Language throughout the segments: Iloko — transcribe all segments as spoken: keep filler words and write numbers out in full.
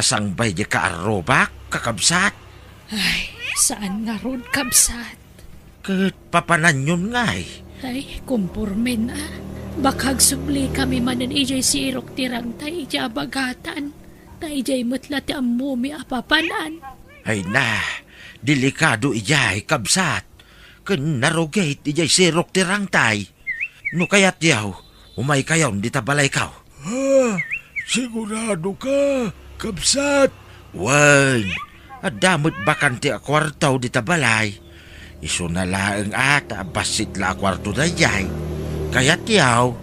Nasangbay di kaarrubak, kakabsat? Ay, saan ngarud, kabsat. Ket papananyon ngay? Ay, kumpormen a. Baka agsubli kami manen idiay sirok ti rangtay iti abagatan. Ta idiay met la ti ammomi a papanan. Ay na, delikado idiay, kabsat. Ken narugit idiay sirok ti rangtay. No kayatyo, umaykayon dita balayko. Ha? Sigurado ka, kabsat? Wen, adda met bakante a kuarto dita balay. Isuna laeng a ta bassit la a kuarto daydiay. Kayatyo?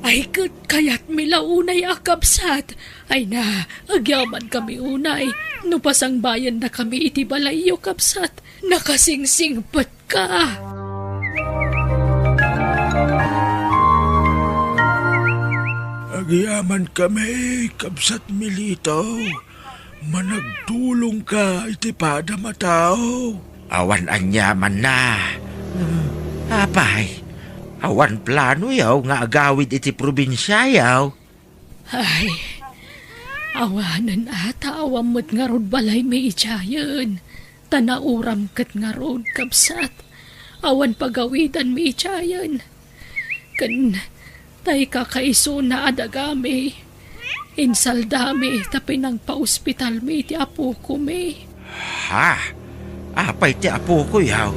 Ay, ket kayatmi la unay a kabsat. Ay na, agyamankami unay. No pasangbayennakami iti balayyo, kabsat, nakasingsingpet ka. Agyamankami, kabsat Milito. Managtulongka iti padam a tao. Awan aniamanna. Apay, awan planoyo nga agawid iti probinsiayo? Ay, awanen a ta awan met ngarud balaymi idiayen. Ta nauram ket ngarud, kabsat, awan pagawidanmi idiayen. Ken tay kakaisuna a dagami, insaldami ta pinangpaospitalmi iti apokomi. Ha? Apay ti apokoyo?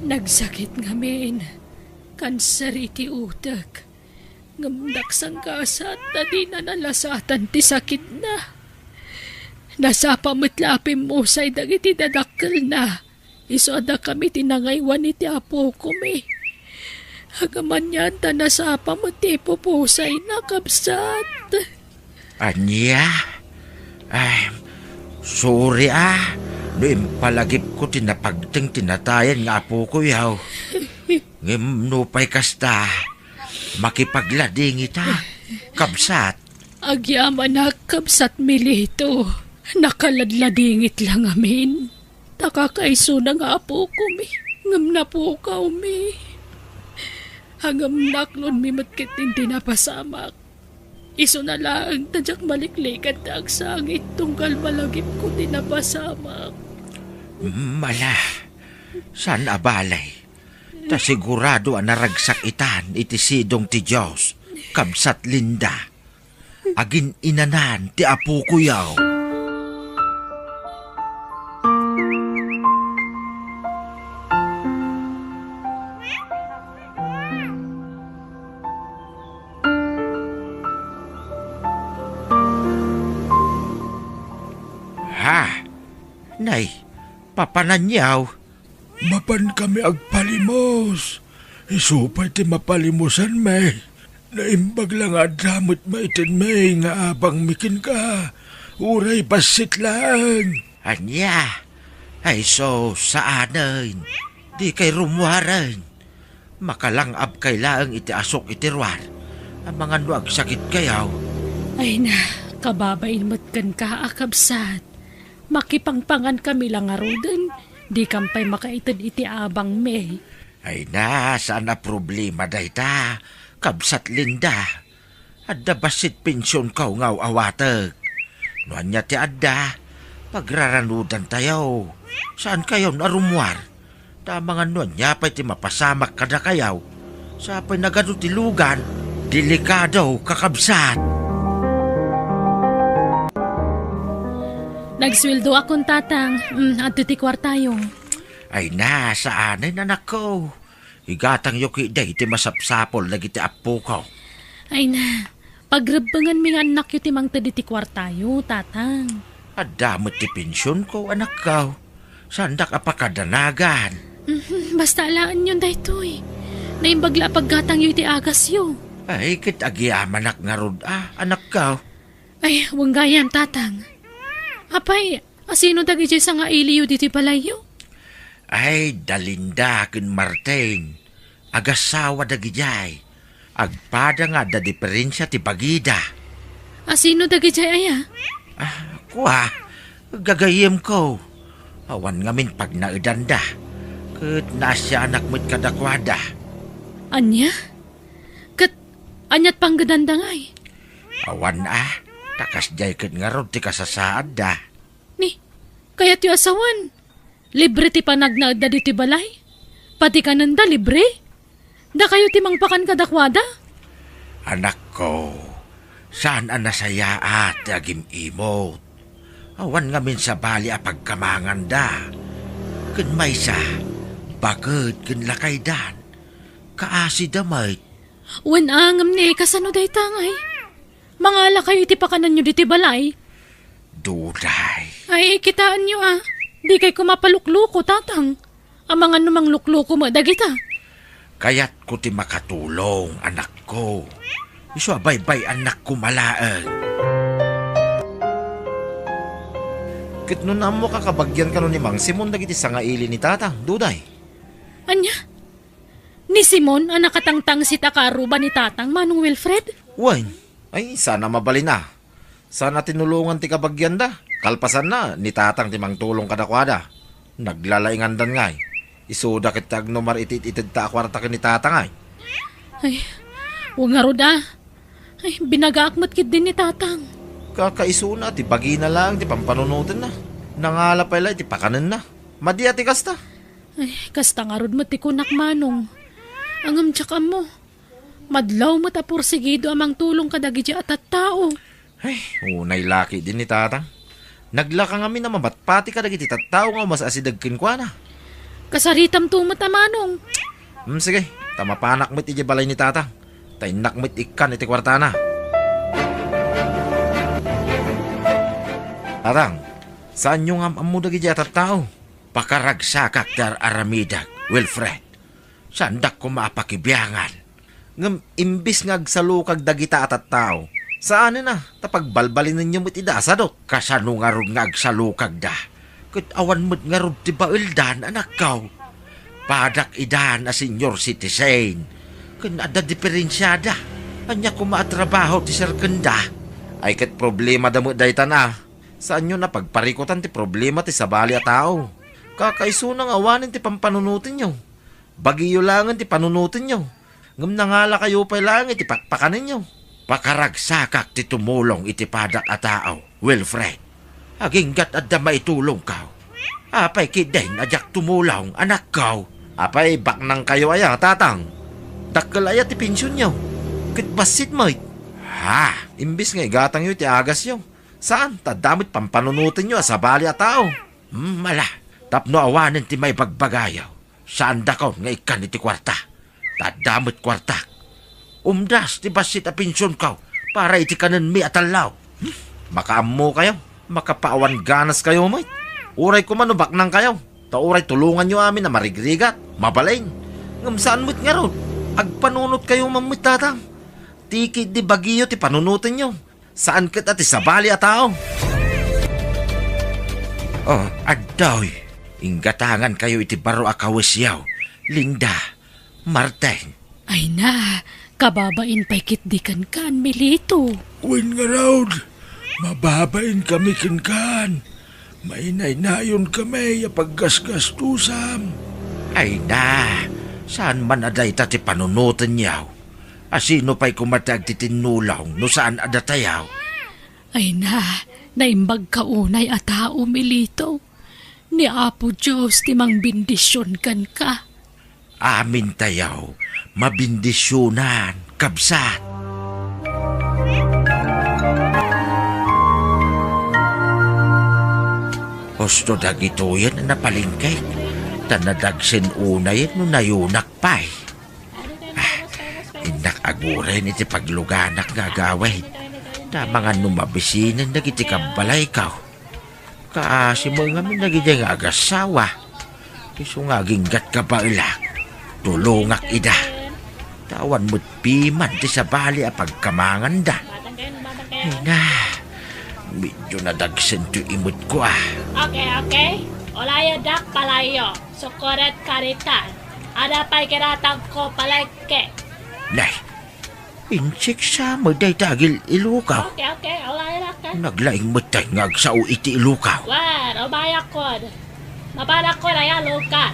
Nagsakit ngamin. Kanser iti utek. Ngem nagsanggasat ta dina nalasatan ti sakitna. Nasapa met la a pimmusay dagiti dadakkelna. Isu a dakami ti nangaywan iti apokomi. Ngem anian ta nasapa met ti ipupusayna, kabsat. Ania? Ay, sorry a, no impalagipko ti napagteng ti natayan nga apokoyo. Ngem nupay kasta, makipagladingita, kabsat. Agyamanak, kabsat Milito. Nakaladladingit la ngamin. Ta kakaisuna nga apokomi, ngem napukawmi. Ngem naklonmi met ketdin ti napasamak. Isuna laeng ta diak malikliket ti agsangit tunggal malagipko ti napasamak. Mala, saan a bale. Ta sigurado a naragsak itan iti sidong ti Dios, kabsat Linda. Agin-inanan ti apokoyo. Ha? Nay, papananyo? Mapankami agpalimos. Isu pay ti mapalimosanmi. Naimbag la nga adda met maitenmi nga abangmi kenka. Uray bassit laeng. Ania? Ay sus, saanen. Dikay rummuaren. Makalang-abkay laeng iti asuk iti ruar. Amangan no agsakitkayo. Ay na, kababain met kenka a kabsat. Makipangpangankami la ngaruden, dikam pay makaited iti abangmi. Ay na, saan a problema dayta, kabsat Linda. Adda bassit pensionko nga aw-awatek. No ania ti adda, pagraranudantayo. Saankayon a rummuar. Ta amangan no ania pay ti mapasamak kadakayo. Sapay nagadu ti lugan. Delikado, kakabsat. Nagsueldoakon, Tatang. Mm, adto ti kuartayo. Ay na, saanen, anakko. Igatangyo ketdi ti masapsapul dagiti appoko. Ay na, pagrebbenganmi nga annakyo ti mangted iti kuartayo, Tatang. Adda met ti pensionko, anakko. Saandak a pakadanagan. Mhm, basta alaenyon daytoy. Naimbag la a paggatangyo iti agasyo. Ay, ket agyamanak ngarud a, anakko. Ay, wen gayam, Tatang. Apay, asino dagidiay sangailiyo ditoy balayyo? Ay, da Linda ken Martin. Agasawa dagidiay. Agpada nga adda diferensia ti bagida. Asino dagidiay aya? Ah, kua, gagayyemko. Awan ngamin pagnaedanda. Ket naasianak met kadakuada. Ania? Ket aniat panggedanda ngay? Awan a, Kasdiay ket ngarud ti kasasaadda. Ni, kayatyo a sawen, libre ti panagnaedda ditoy balay? Pati kanenda libre? Dakayo ti mangpakan kadakuada? Anakko, saan a nasayaat ti agim-imot. Awan ngamin sabali a pagkamanganda. Ken maysa, baked ken lakaydan. Kaasida met. Wen a, ngem ni, kasano dayta ngay? Mangalakayo iti pakananyo ditoy balay? Duday. Ay, kitaenyo a. Dikay koma palukluko, tatang. Amangan no manglukluko met dagita. Kayatko ti makatulong, anakko. Isu a baybay-annak koma laeng. Ket no naammoka, kabagian kano ni Mang Simon dagiti sangaili ni tatang, Duday. Ania? Ni Simon a nakatangtangsit a kaaruba ni tatang, Manong Wilfred? Wen, ay, saan a mabalin a. Saan a tinulongan ti kabagianda. Kalpasanna, ni tatang ti mangtulong kadakuada. Naglalaingandan ngay. Isuda ket ti agnumar iti it-itedta a kuarta ken ni tatang ay. Ay, wen ngarud a. Ay, binagaak met ketdi ni tatang. Kakaisuna ti bagina laeng ti pampanunotenna. Nangala pay la iti pakanenna. Madi a ti kasta. Ay, kasta ngarud met ti kunak, Manong. Ngem diak ammo. Madlaw met a porsigido a mangtulong kadagiti a tattao. Ay, unay la ketdi ni tatang. Naglaka ngamin a mamatpati kadagiti tattao nga umas-asideg kenkuana. Kasaritamto met a, Manong. Hmm, sige, ta mapanak met idiay balay ni tatang. Ta innak met ikkan iti kuartana. Tatang, saanyo nga am-ammo dagiti a tattao? Pakaragsakak ti ar-aramidek, Wilfred. Saandak koma a pakibiangan. Ngem imbes nga agsalukag dagita a tattao, saanen a, ta pagbalbalinenyo met ida a sadut. Kasano ngarud nga agsalukagda? Ket awan met ngarud ti baeldan, anakko. Padak idan a senior citizen. Ken adda diferensiada. Ania koma a trabaho ti serkenda? Ay ket problemada met daytan a. Saanyon a pagparikutan ti problema ti sabali a tao. Kakaisuna nga awanen ti pampanunotenyo. Bagiyo laengen ti panunotenyo, ngem nangalakayo pay laeng iti pakpakanenyo. Pakaragsakak ti tumulong iti padak a tao, Wilfred. Aginggat adda maitulongko. Apay ketdin a diak tumulong, anakko? Apay, baknangkayo aya, tatang? Dakkel aya ti pensionyo? Ket bassit met. Ha? Imbes nga igatangyo iti agasyo, saan, ta adda met pampanunotenyo a sabali a tao. Hmm, ala, tapno awanen ti maibagbagayo. Saandakon nga ikkan iti kuarta. Ta adda met kuartak. Umdas ti bassit a pensionko para iti kanenmi a tallo. Hmm? Makaammokayo, makapaawan ganaskayo met. Uray koma no baknangkayo, ta uray tulonganyo amin a marigrigat, mabalin. Ngem saan met ngarud, agpanunotkayo man met, tatang. Ti ketdi bagiyo ti panunotenyo. Saan ket a ti sabali a tao. Oh, adtoy. Inggatangankayo iti baro a kawesyo, Linda, Martin. Ay na, kababain pay ketdi kenkan, Milito. Wen ngarud, mababainkami kenkan. Mainaynayonkamay a paggasgastusam. Ay na, saan man a dayta ti panunotenyo? A sino pay koma ti agtitinnulong no saan a datayo? Ay na, naimbagka unay a tao, Milito. Ni Apo Dios ti mangbendision kenka. Amintayo, mabendisyonan, kabsat. Husto dagitoyen a napalengkek, ta nadagsen unayen no nayunak pay. Ah, innak aguren iti pagluganak nga agawid. Ta amangan no mabisinen dagiti kabbalayko. Kaasi met ngamin dagiti nga agassawa. Isu nga aginggat kabaelak, tulongak ida. Ta awan met piman ti sabali a pagkamanganda. Ay na, medyo nadagsen ti imetko, ah. Okay, okay. Ulayo dak palayo. Sukoret karitan. Ada pay kinatangko palengke. Nay, insiksa met dayta agil-ilukaw. Okay, okay. Ulayo dak. Naglaing met tay nga agsao iti ilukaw. Wer, umayakon. Mapanakon aya lukat.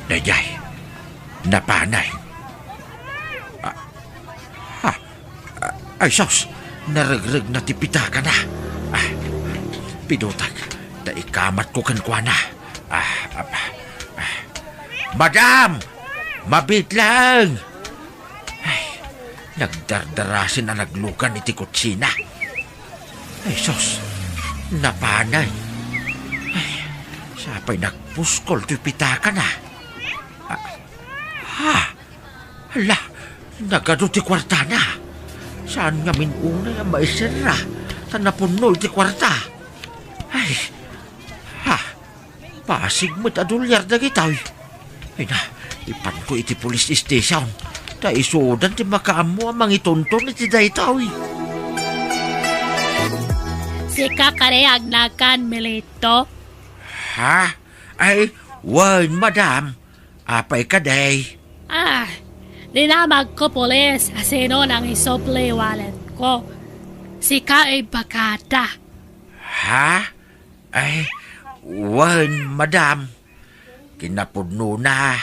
Dayjay, napanay. Ah, ha? Ah, ay, sus! Naregregna ti pitakana. Ah, pidutak. Ta ikamatko kenkuana. Ah, ah, ah. Madam! Mabiit laeng! Ay, nagdardarasen a naglugan iti kutsina. Ay, sus! Napanay! Ay, sapay nagpuskol toy pitakana. Ah, ha? Hala, nagadu ti kuartana. Saan ngamin unay a maiserra, ta napunno iti kuarta. Ay, ha, pasig met a dolyar dagitoy. Ay na, ipanko iti police station, ta isudan ti makaammo a mangitunton iti daytoy. Sika kadi agnakan, Milito? Ha? Ay, wen, madam. Apay kadi? Ah, dinamagko pulis a sino nangisupli walletko. Sika imbagada. Ha? Ay, wen, madam. Kinapudnona,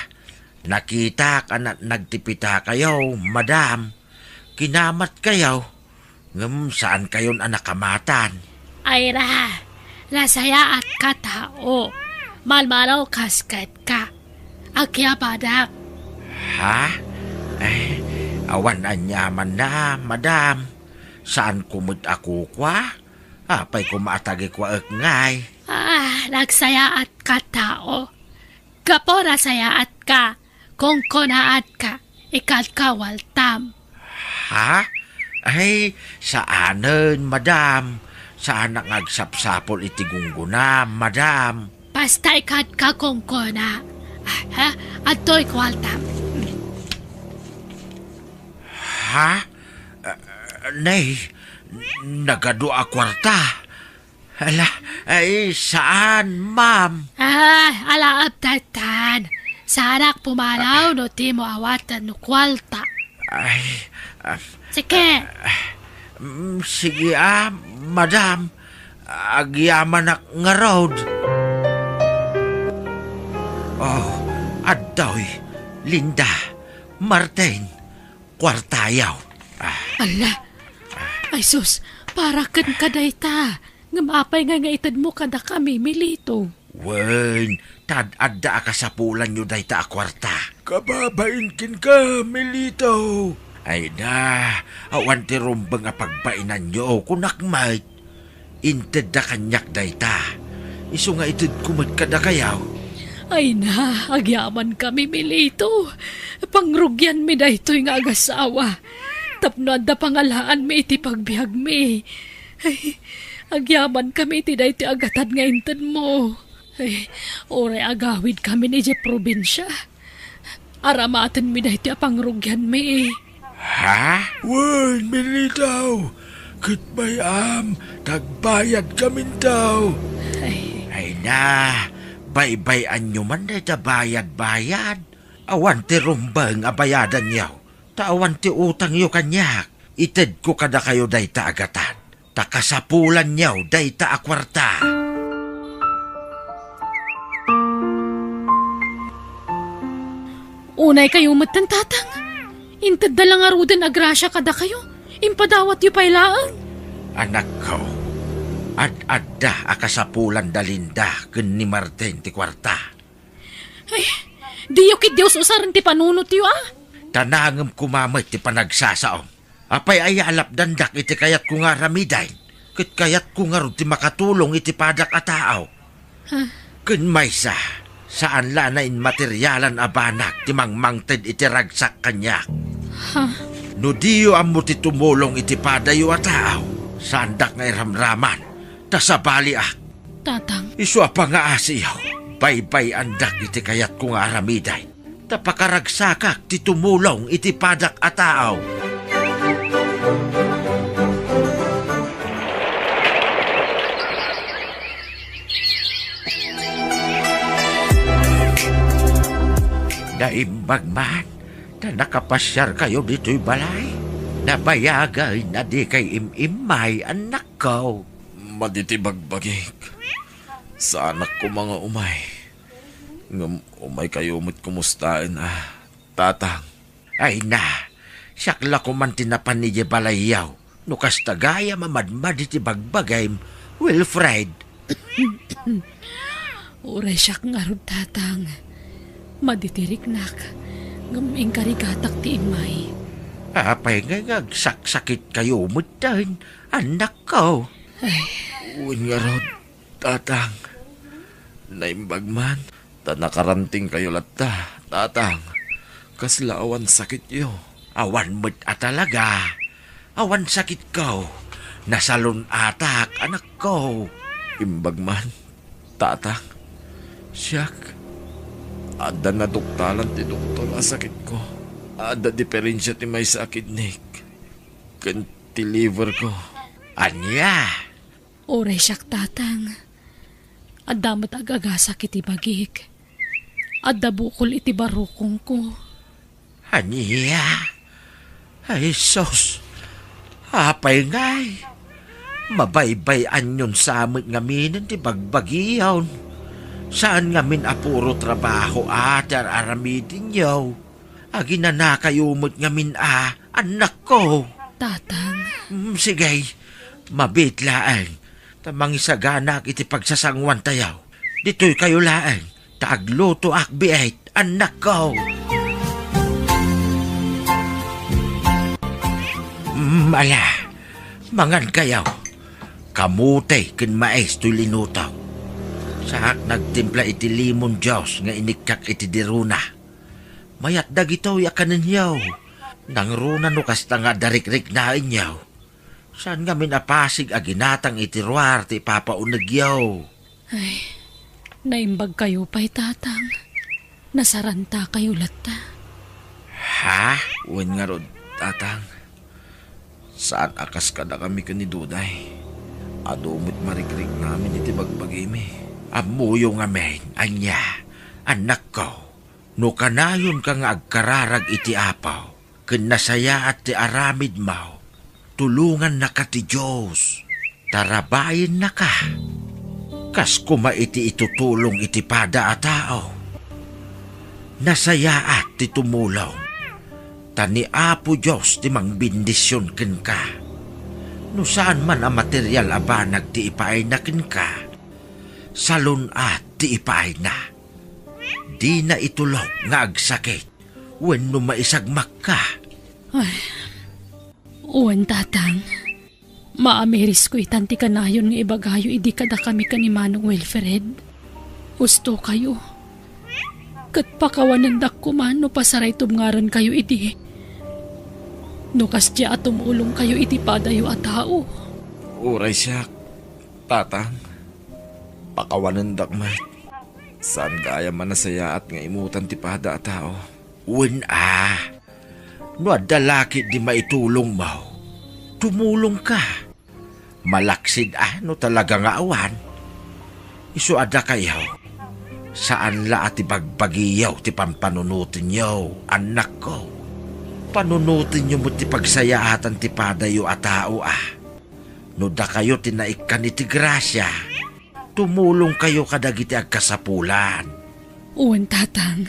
nakitak a natnag ti pitakayo, madam. Kinamatkayo. Ngem saankayon a nakamatan. Ay ra, nasayaat ka tao. Malmalaw kas ket ka. Agyabanak. Ha? Eh, awan aniamanna, madam. Saanko met a kukua? Apay koma a tagikuaek ngay? Ah, nagsayaat ka tao. Gapu nasayaat ka, kungkunaat ka, ikadka waltam. Ha? Ay, saanen, madam. Saanak nga agsapsapul iti gunggonam, madam. Basta ikadka kungkuna. Ah, ha? Adtoy kuartam. Ha? Ah, nay, nagadu a kuarta. Ala, ay, saan, ma'am? Ah, alaap daytan. Saanak pumanaw no dimo awaten no kuarta. Ay, ah, Sige. Ah, mm, sige, ah, madam. Agyamanak ngarud. Oh, adtoy, Linda, Martin, kuartayo. Ah. Ala. Ay sus, para kenka dayta. Ngem apay ngay nga itedmo kadakami, Milito? Wen, ta ad-adda a kasapulanyo dayta a kuarta. Kababain kenka, Milito. Ay na, awan ti rumbeng a pagbainanyo, kunak met. Intedda kaniak dayta. Isu nga itedko met kadakayo. Ay na, agyamankami, Milito. Pangrugianmi daytoy nga agasawa. Tapno adda pangalaanmi iti pagbiagmi. Ay, agyamankami iti daytoy a gatad nga intedmo. Ay, uray agawidkami idiay probinsia. Aramatenmi daytoy a pangrugianmi. Ha? Wen, Milito. Ket bay-am, ta agbayadkaminto. Ay. Ay na, baybay-anyo man dayta bayad-bayad. Awan ti rumbeng a bayadanyo, ta awan ti utangyo kaniak. Itedko kadakayo dayta a gatad, ta kasapulanyo dayta a kuarta. Unay kayo metten, Tatang. Intedda la ngaruden a grasia kadakayo. Impadawatyo pay laeng. Anakko, ad-adda a kasapulan da Linda ken ni Martin ti kuarta. Ay, diyo ketdi us-usaren ti panunotyo, a? Ta nangem koma met ti panagsasaom. Apay aya a lapdandak iti kayatko nga aramiden? Ket kayatko ngarud ti makatulong iti padak a tao. Huh? Ken maysa, saan la a nainmaterialan a banag ti mangmangted iti ragsak kaniak. Huh? No diyo ammo ti tumulong iti padayo a tao, saandak nga iramraman, ta sabaliak. Tatang. Isu a pangaasiyo, baybay-andak iti kayatko nga aramiden, ta pakaragsakak ti tumulong iti padak a tao. Naimbag man, ta nakapasiarkayo ditoy balay. Nabayagen a dikay im-immay, annakko. Madi ti bagbagik. Saanak koma nga umay. Ngem umaykayo met komustaen a, Tatang. Ay na, siak la koman ti napan idiay balayyo. No kasta gayam a madmadi ti bagbagim, Wilfred. Uray siak ngarud, Tatang. Madi ti riknak, ngem inkarigatak ti immay. Apay ngay nga agsaksakitkayo metten, annakko? Ay. Wen ngarud, Tatang. Naimbag man. Ta nakarantingkayo latta, Tatang. Kasla awan sakityo. Awan met a talaga. Awan sakitko. Nasalun-atak, anakko. Imbag man, Tatang. Siak, adda naduktalan ti doktor a sakitko. Adda diferensia ti maysa a kidneyko ken ti liverko. Ania? Uray siak, Tatang. Adda met agagasak iti bagik. Adda bukol iti barukongko. Ania? Ay, sus! Apay ngay? Mabaybay-anyon sa met ngamin ti bagbagiyon. Saan ngamin a puro trabaho a ti ar-aramidenyo. Aginanakayo met ngamin a, annakko. Tatang. Mm, sige, mabiit laeng, ta mangisaganak iti pagsasanguantayo. Ditoykayo laeng, ta aglutoak biit, annakko. Mm, ala, mangankayo. Kamote ken mais toy linuto. Saak nagtimpla iti lemon juice nga inikkak iti dirona. Mayat dagitoy a kanenyo. Nangruna no kasta nga adda rikriknaenyo. Saan ngamin a pasig a ginatang iti ruar ti ipapaunegyo? Ay, naimbagkayo pay, Tatang. Nasarantakayo latta. Ha? Wen ngarud, Tatang. Saan a kas kadakami ken ni Duday. Adu met marikriknamin iti bagbagimi. Ammoyo ngamin, ania, annakko? No kanayonka nga agkararag iti Apo ken nasayaat ti aramidmo, tulongannaka ti Dios. Tarabayennaka. Kas koma iti itutulong iti pada a tao. Nasayaat ti tumulong. Ta ni Apo Dios ti mangbendision kenka. No saan man a material a banag ti ipaayna kenka, salun-at ti ipaayna. Dina itulok nga agsakit wenno maisagmakka. Ay, wen, Tatang. Maamirisko itan ti kanayon nga ibagayo idi kadakami ken ni Manong Wilfred. Ustokayo. Ket pakawanendak koma no pasaray tubngarenkayo idi. No kasdiay a tumulongkayo iti padayo a tao. Uray siak, Tatang. Pakawanendak met. Saan gayam a nasayaat nga imutan ti pada a tao. Wen a, no adda la ketdi maitulongmo, tumulongka. Malaksid a no talaga nga awan. Isu a dakayo, saan la a ti bagbagiyo ti pampanunotenyo, annakko. Panunotenyo met ti pagsayaatan ti padayo a tao a. No dakayo ti naikkan iti grasia, tumulongkayo kadagiti agkasapulan. Wen, Tatang.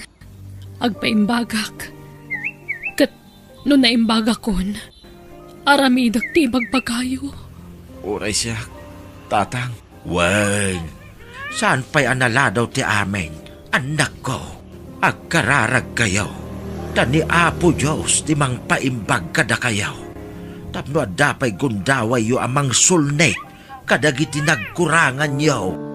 Agpaimbagak. Ket no naimbagakon, aramidek ti ibagbagayo. Uray siak, Tatang. Wen, saan pay a naladaw ti amin, annakko. Agkararagkayo, ta ni Apo Dios ti mangpaimbag kadakayo. Tapno adda pay gundawayyo a mangsulnik kadagiti nagkuranganyo.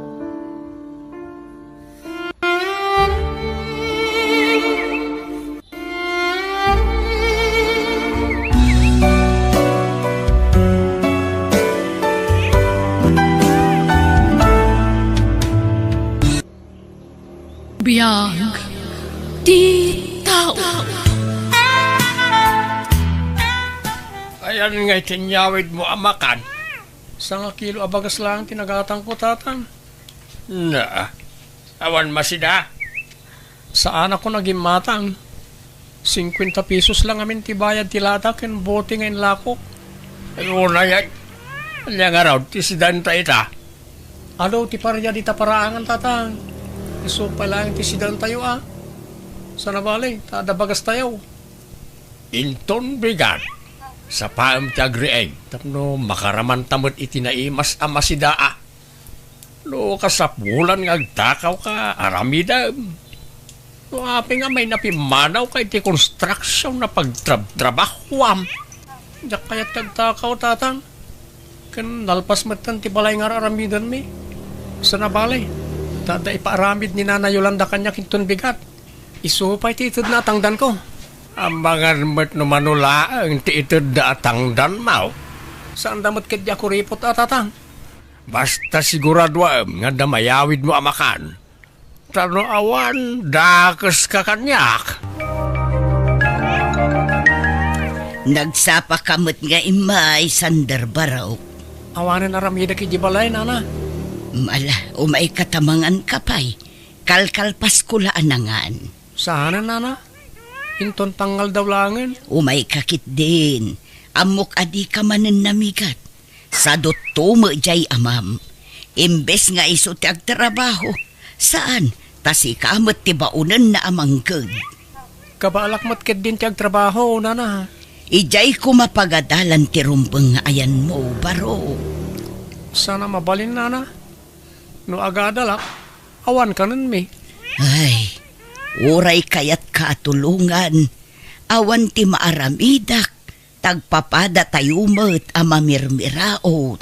Biag ti tao. Ayan nga iti inyawidmo a makan. Sangakilo a bagas laeng ti nagatangko, Tatang. Na, awan masida. Saanakon a gimmatang. Singkuenta pesos la ngamin ti bayad ti lata ken bote nga inlakok. Ay, unay, ay. Ania ngarud ti sidanta ita? Adu ti paria dita paraangan, Tatang. Isu pay laeng ti sidantayo, a. Sana bale, ta adda bagastayo. Inton bigat, Sapaem ti agriing tapno makaramanta met iti naimas a masidaa. No kasapulan nga agtakawka, aramidem. No apay nga mayat a pimmanawka iti konstruksion a pagtrabtrabahoam. Diak kayat ti agtakaw, Tatang. Ken nalpas metten ti balay nga ar-aramidenmi. Sana bale, ta adda ipaaramid ni Nana Yolanda kaniak inton bigat. Isu pay ti itedna a tangdanko. Amangan met no mano laeng ti itedda a tangdanmo. Saanda met ketdi a kuripot a, Tatang. Basta siguraduaem nga adda mayawidmo a makan. Ta no awan, dakeska kaniak. Nagsapaka met nga immay, Sander Barok. Awanen aramidek idiay balay, Nana. Ala, umayka ta manganka pay. Kalkalpasko la a nangan. Saanen, Nana? Inton pangngaldaw laengen? Umayka ketdin. Ammok a dika manen namigat. Sadutto met diay amam. Imbes nga isu ti agtrabaho, saan, ta sika met ti baonenna a mangkeg. Kabaalak met ketdin ti agtrabaho, Nana. Idiay koma pagadalan ti rumbeng nga ayanmo, Barok. Sana mabalin, Nana. No agadalak, awan kanenmi. Ay, uray kayatka a tulongan, awan ti maaramidak, ta agpapadatayo met a mamirmiraot.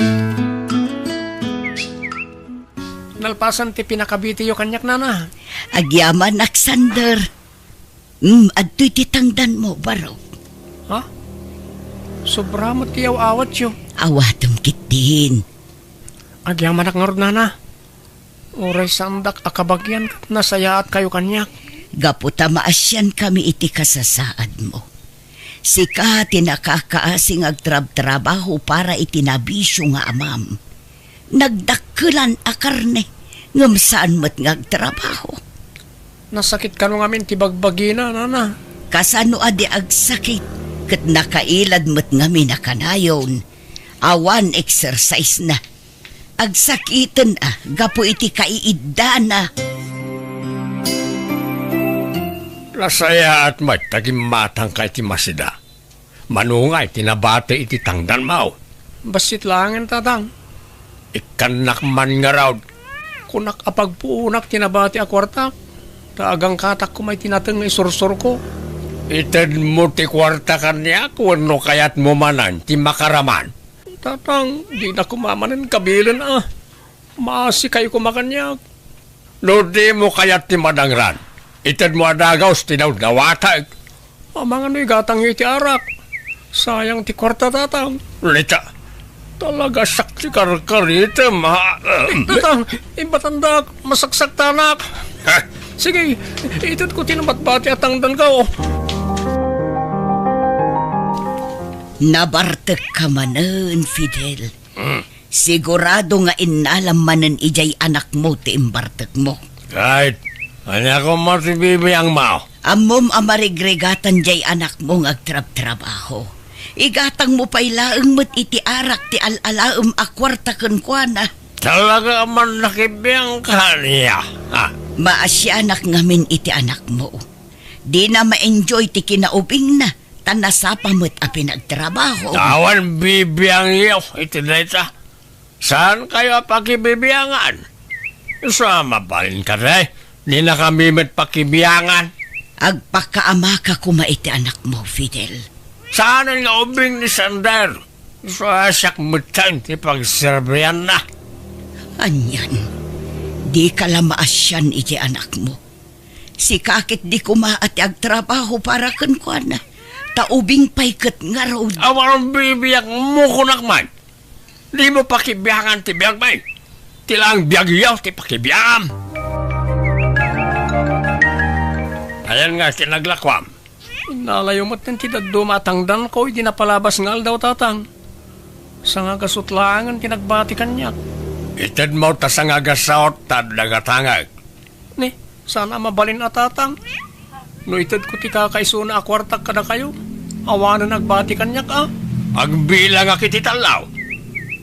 Nalpasan ti pinakabitiyo kaniak, Nana. Agyamanak, Sander. Mm, adtoy ti tangdanmo, Barok. Ha? Sobra met ti aw-awatyo. Awatem ketdin. Agyamanak ngarud, Nana. Uray saandak a kabagian ket nasayaatkayo kaniak. Gapu ta maasiankami iti kasasaadmo. Sika ti nakakaasi nga agtrabtrabaho para iti nabisio nga amam. Nagdakkelan a karne, ngem saan met nga agtrabaho. Nasakit kano ngamin ti bagbagina, Nana. Kasano a di agsakit, ket nakailad met ngamin a kanayon. Awan exercise na. Agsakiten a gapu iti kaiiddana. Nasayaat met ta gimmatangka iti masida. Manungay ti nabati iti tangdanmo? Bassit laengen, Tatang. Ikkannak man ngarud. Kunak a pagpuonak ti nabati a kuartak, ta agangkatak koma iti nateng nga isursurko. Itedmo ti kuarta kaniak wenno kayatmo manen ti makaraman? Tatang, dina koma manen kabilen a. Maasikayo koma kaniak. No dimo kayat ti madangran, itedmo a dagus ti daw-dawatek. Amangan no igatangyo iti arak. Sayang ti kuarta, Tatang. Lita, talaga siak ti karkaritem, ha? Tatang, imbatandak, masaksaktanak. Ha? Sige, itedko ti nabatbati a tangdanko. Nabartekka manen, Fidel. Hmm. Sigurado nga innalam manen idiay anakmo ti imbartekmo. Kahit ania koma ti bibiangmo. Ammom a marigrigatan diay anakmo nga agtrabtrabaho. Igatangmo pay laeng met iti arak ti al-alaem a kuarta kenkuana. Talaga a man nakibiangka ania, ha? Maasianak ngamin iti anakmo. Dina ma-enjoy ti kinaubingna, ta nasapa met a pinagtrabaho. Awan bibiangyo iti dayta. Saankayo a pakibibiangan? Isu a mabalin kadi, dinakami met pakibiangan. Agpakaamaka koma iti anakmo, Fidel. Saanen nga ubing ni Sander. Isu a siak metten ti pagserbianna. Anian, dika la maasian iti anakmo. Sika ket di koma a ti agtrabaho para kenkuana, ta ubing pay ket ngarud. Awan bibiangmo kunak man. Dimo pakibiangan ti biagmi. Ti laeng biagyo ti pakibiangam. Ayan nga ti naglakuam. Innalayo met ti dadduma a tangdanko idi napalabas nga aldaw, Tatang. Sangagasut laengen ti nagbati kaniak. Itedmo ta sangagasut ta adda gatangek. Ni, saan a mabalin a, Tatang. No itedko ti kakaisuna a kuartak kadakayo, awanen agbati kaniak a. Agbilangak iti tallo.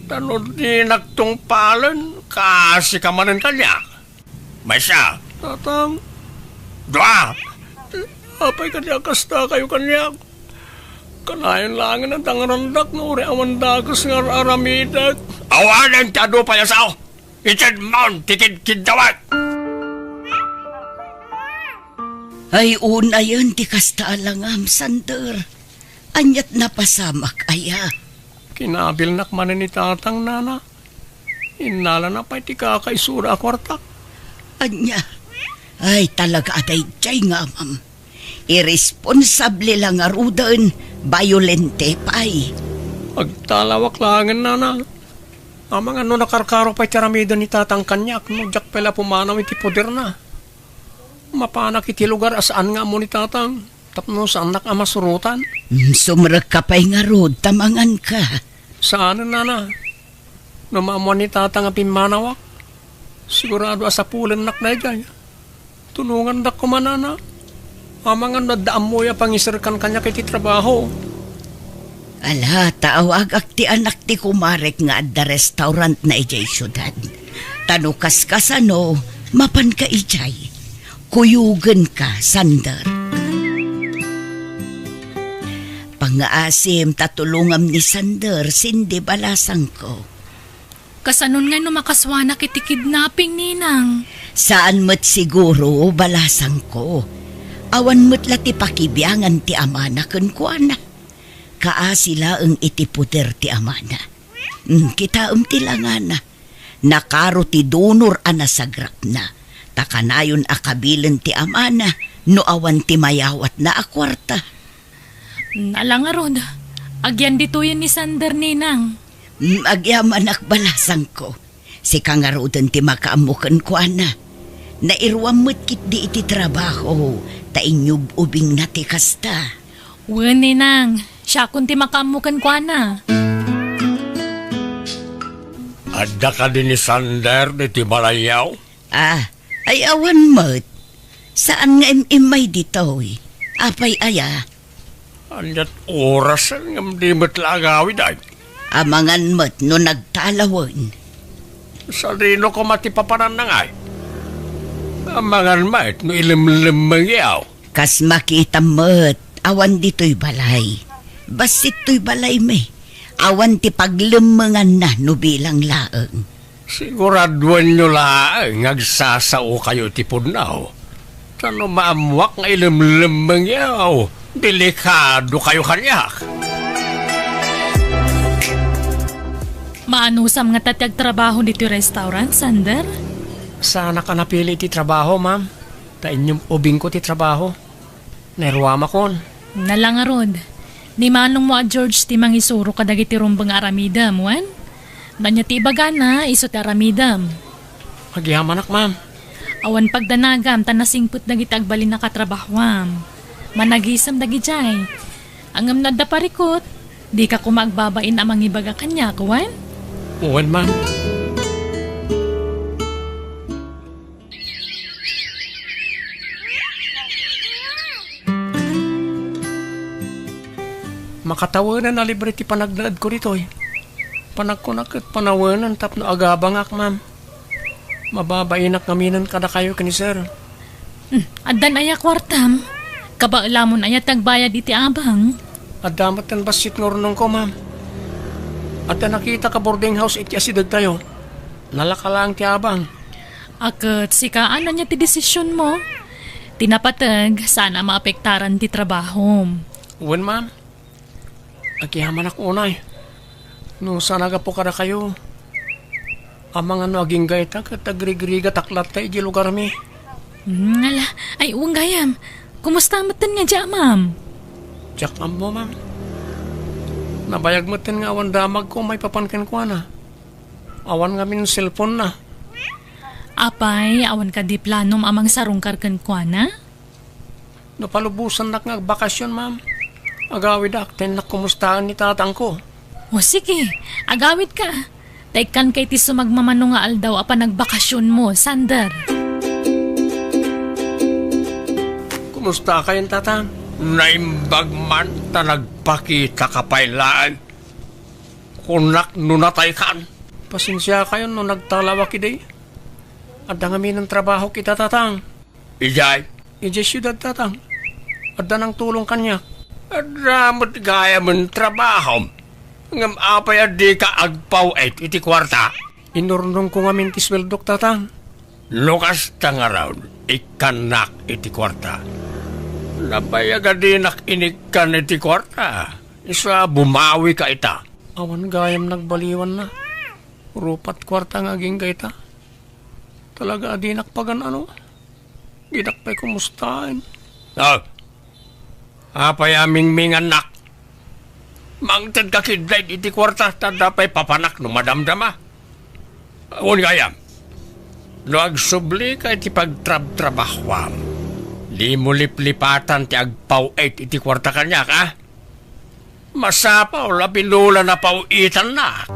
Ta no dinak tungpalen, kaasika manen kaniak. Maysa. Tatang. Dua. Apay kadi a kastakayo kaniak? Kanayon laengen a dangrandak no uray awan dakes nga ar-aramidek. Awanen ti adu pay a sao. Itedmon ti kidkiddawek. Ay, unayen ti kasta a langam, Sander. Ania't napasamak aya? Kinabilnak manen ni Tatang, nana. Innalana pay ti kakaisura a kuartak. Ania? Ay, talaga a daydiay nga amam. Irresponsable la ngaruden, bayolente pay. Agtalawak laengen, nana. Amangan no nakarkaro pay ti aramiden ni Tatang kaniak, no diak pay la pumanaw iti poderna. Mapanak iti lugar a saan nga ammo ni Tatang, tapno saannak a masurotan. Mm, sumrekka pay ngarud, ta manganka. Saanen, nana. No maammuan ni Tatang a pimmanawak, sigurado a sapulennak daydiay. Tulongandak koma, nana. Amangan no adda ammoyo a pangiserkan kaniak iti trabaho. Ala, ta awagak ti anak ti kumarek nga adda restaurantna idiay siudad. Ta no kaskasano, mapanka idiay. Kuyogenka, Sander. Pangngaasim ta tulongam ni Sander, Cindy, balasangko. Kasanon ngay no makasuanak iti kidnapping, Ninang? Saan met siguro, balasangko. Awan met la ti pakibiangan ti amana kenkuana. Kaasi laeng iti poder ti amana. Mm, kitaem ti langana. Nakaro ti donor a nasagrapna. Ta kanayon a kabilen ti amana no awan ti mayawatna a kuarta. Ala ngarud, agyan ditoyen ni Sander, Ninang. Mm, agyamanak, balasangko. Sika ngaruden ti makaammo kenkuana. Nairuam met ketdi iti trabaho, ta inyub-ubingna ti kasta. Wen, Ninang, siakon ti makaammo kenkuana. Adda kadi ni Sander ditoy balayyo? Ah, ay awan met. Saan nga im-immay ditoy? Apay aya? Ania't orasen ngem di met la agawid, ay? Amangan met no nagtalawen. Sadino koma ti papananna, ay? Amangan met no ilemlemmengyo. Kas makitam met, awan ditoy balay. Bassit toy balaymi. Awan ti paglemmenganna no bilang laeng. Siguraduenyo laeng nga agsasaokayo iti pudno. Ta no maammuak nga ilemlemmengyo, delikadokayo kaniak. Maanusam ngata ti agtrabaho ditoy restaurant, Sander? Saanak a napili ti trabaho, ma'am. Ta inyub-ubingko ti trabaho. Nairuamakon. Ala ngarud, ni manongmo a George ti mangisuro kadagiti rumbeng nga aramidem, wen? Ania ti ibagana, isu ti aramidem. Agyamanak, ma'am. Awan pagdanagam ta nasingpet dagiti agbalin a katrabahoam. Managisem dagidiay. Ngem no adda parikut, dika koma agbabain a mangibaga kaniak, wen? Wen, ma'am. Makatawenen a libre ti panagnaedko ditoy. Panagkunak ket panawenen tapno agabangak, ma'am. Mababainak ngamin kadakayo ken ni sir. Hmm, addan aya kuartam? Kabaelamon aya ti agbayad iti abang? Adda met ten bassit nga urnongko, ma'am. Adda nakitak a boarding house iti asidegtayo. Nalaka laeng ti abang. A ket sika, ania ti desisionmo? Ti napateg, saan a maapektaran ti trabahom. Wen, ma'am. Agyamanak unay. No saan a gapu kadakayo, amangan no aginggayta ket agrigrigatak latta iti lugarmi. Hmm, ala, ay, wen gayam. Kumusta metten nga di amam? Diak ammo, ma'am. Nabayag metten nga awan damagko maipapan kenkuana. Awan ngamin cellphone-na. Apay, awan kadi planom a mangsarungkar kenkuana? No palubosannak nga agbakasyon, ma'am, agawidak ta innak kumustaen ni tatangko. O sige, agawidka. Ta ikkanka iti sumagmamano nga aldaw a panagbakasyonmo, Sander. Kumusta kayon, tatang? Naimbag man ta nagpakitaka pay laeng. Kunak no nataykan. Pasensiakayon no nagtalawak idi. Adda ngamin a trabahok ita, tatang. Idiay? Idiay siudad, tatang. Adda nangtulong kaniak. Adda met gayamen trabahom. Ngem apay a dika agpaw-it iti kuarta? Inurnongko ngamin ti sueldok, Tatang. No kasta ngarud, ikkannak iti kuarta. Nabayag a dinak inikkan iti kuarta. Isu a bumawika ita. Awan gayam nagbaliwanna. Rupat kuarta nga agingga ita. Talaga a dinak pagan-ano. Dinak pay kumustaen. Ah, apay a mingmingannak? Mangted ka ketdi iti kuarta, ta adda pay papanak no madamdama. Wen gayam, no agsublika iti pagtrabtrabahuam, dimo liplipatan ti agpaw-it iti kuarta kaniak, a? Masapul a binula na paw-itannak.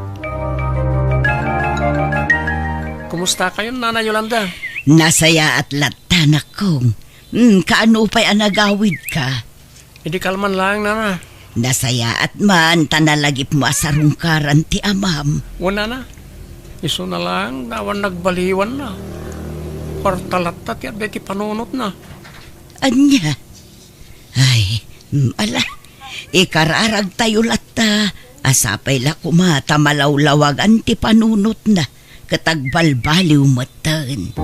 Kumusta kayon, Nana Yolanda? Nasayaat latta, anakko. Hmm, kaano pay a nagawidka? Idi kalman laeng, Nana. Nasayaat man ta nalagipmo a sarungkaran ti amam. Wen, Nana. Isuna laeng, awan nagbaliwanna. Kuarta latta ti adda iti panunotna. Ania? Ay, mm, ala, ikararagtayo latta, a sapay la koma ta malawlawagan ti panunotna, ket agbalbaliw metten.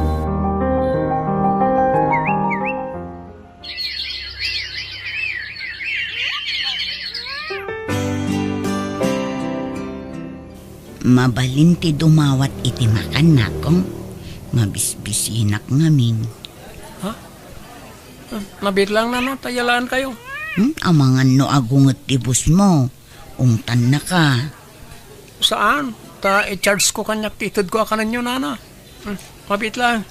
Mabalin ti dumawat iti makan, nakong. Mabisbisinak ngamin. Ha? Ah, mabiit lang, Nana, ta yalaankayo. Hmm? Amangan no agunget ti busmo. Ungtannaka. Saan? Ta i-charge ko kaniak ti itedko a kanenyo, Nana. Hmm, mabiit lang.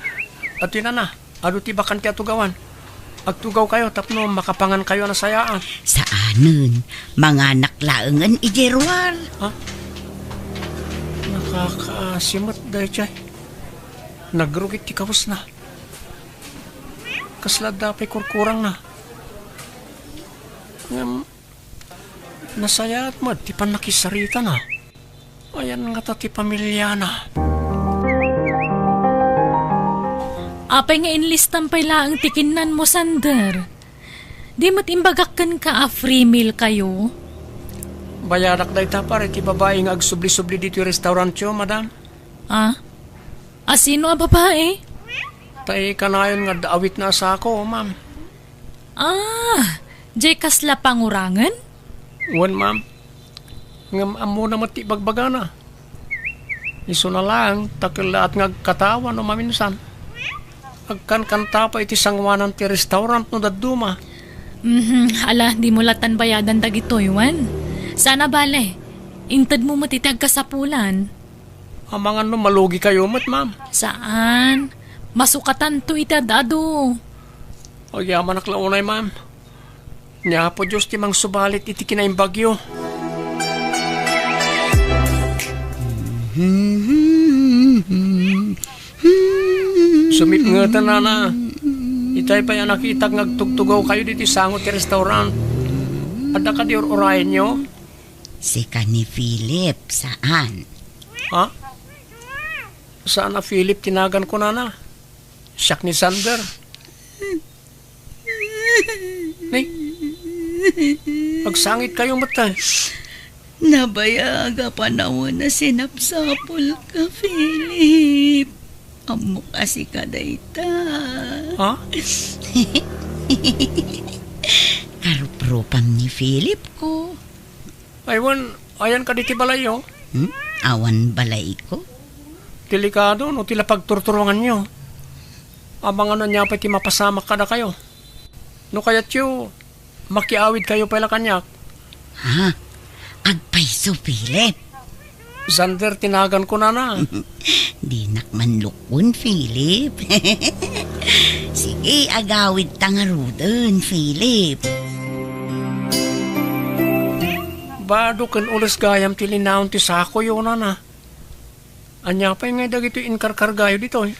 Ati, Nana, adu ti bakante a tugawan. Agtugawkayo tapno makapangankayo a nasayaat. Saanen. Manganak laengen idiay ruar. Ha? Nakakaasi met daytoy. Nagrugit ti kawesna. Kasla adda pay kurkurangna. Ngem, nasayaat met ti pannakisaritana. Ayan ngata ti pamiliana. Apay nga inlistam pay laeng ti kinnanmo, Sander? Di met imbagak kenka a free meal kayo? Bayadak dayta, pare, ti babai nga agsubli-subli ditoy restaurantyo, madam. Ah? A sino a babai? Ta ikanayon nga adda awitna a sako, ma'am. Ah, jay kasla pangurangen? Wen, ma'am. Ngem ammona met ti ibagbagana. Isuna laeng, ta kellaat nga agkatawa no maminsan. Agkankanta pay iti sangoanan ti restaurant no dadduma. Mhm, ala, dimo lattan bayadan dagitoy, wen? Saan a bale, intedmo met iti agkasapulan. Amangan no malugikayo met, ma'am. Saan. Masukatanto iti ad-adu. Agyamanak la unay, ma'am. Ni Apo Dios ti mangsubalit iti kinaimbagyo. Sumipngeta, Nana. Itay pay a nakitak nga agtugtugawkayo ditoy sango ti restaurant. Adda kadi ur-urayenyo? Sika ni Philip, saan? Ha? Saan a Philip ti naganko, Nana? Siak ni Sander. Ni? Agsangitkayo met, ay. Nabayag a panawen a sinapsapulka, Philip. Ammok a sika dayta. Ha? Karuprupam ni Philip ko. Ay, wen, ayan kadi ti balayyo? Hmm? Awan balayko? Delikado no ti la pagturturonganyo. Amangan no ania pay ti mapasamak kadakayo. No kayatyo, makiawidkayo pay la kaniak. Ha? Agpayso, Philip? Sander ti naganko, Nana. Dinak manlukon, Philip. Sige, agawidta ngaruden, Philip. Bado ken ules gayam ti linaon ti sakoyo, Nana. Ania pay ngay dagitoy inkarkargayo ditoy?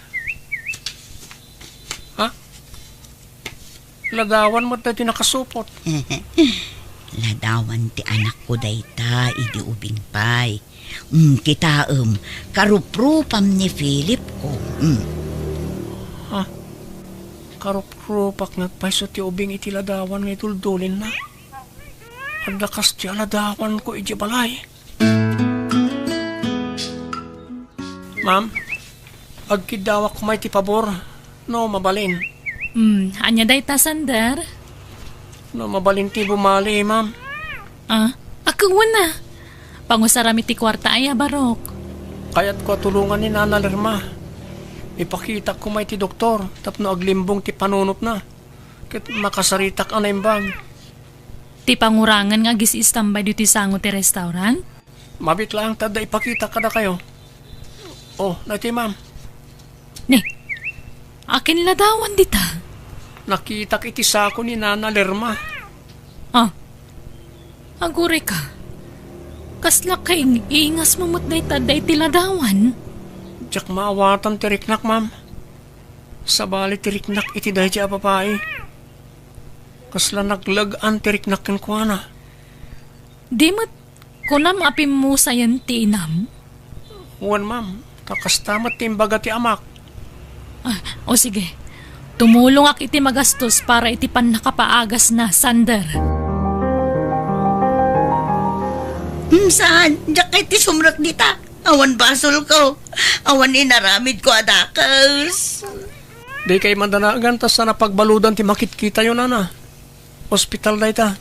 Ha? Ladawan met daytoy nakasupot. Ladawan ti anakko dayta idi ubing pay. Mm, kitaem, karuprupam ni Philip ko. Mm. Ha? Karuprupak nga agpayso ti ubing iti ladawan nga iduldulinna? Adda kas ti aladawanko idiay balay. Ma'am, agkiddawak koma iti pabor, no mabalin. Hmm, ania dayta, Sander? No mabalin ti bumali, ma'am. Ah, a, wen a. Pangusaram iti kuarta aya, Barok. Kayatko a tulongan ni Nana Lerma. Ipakitak koma iti doktor tapno aglimbong ti panunotna. Ket makasaritak a naimbag. Ti pangurangan nga agis-istambay ditoy sango ti restaurant? Mabiit laeng ta adda ipakitak kadakayo. Oh, daytoy, ma'am. Ne, akin ladawan dita? Nakitak iti sako ni Nana Lerma. Ah, agurayka. Kasla kaing-ingasmo met dayta adda iti ladawan? Diak maawatan ti riknak, ma'am. Sabali ti riknak iti daydiay a babai. Kasla naglag-an ti riknak kenkuana. Di met kunam a pimmusayen ti inam? Wen, ma'am, ta kasta met ti imbaga ti amak. Ah, o sige. Tumulongak iti magastos para iti pannakapaagasna, Sander. Hmm, saan? Diak kay ti sumrek dita. Awan basolko. Awan inaramidko a dakes. Dikay madanagan ta saan a pagbaludan ti makitkitayo, nana. Ospital dayta.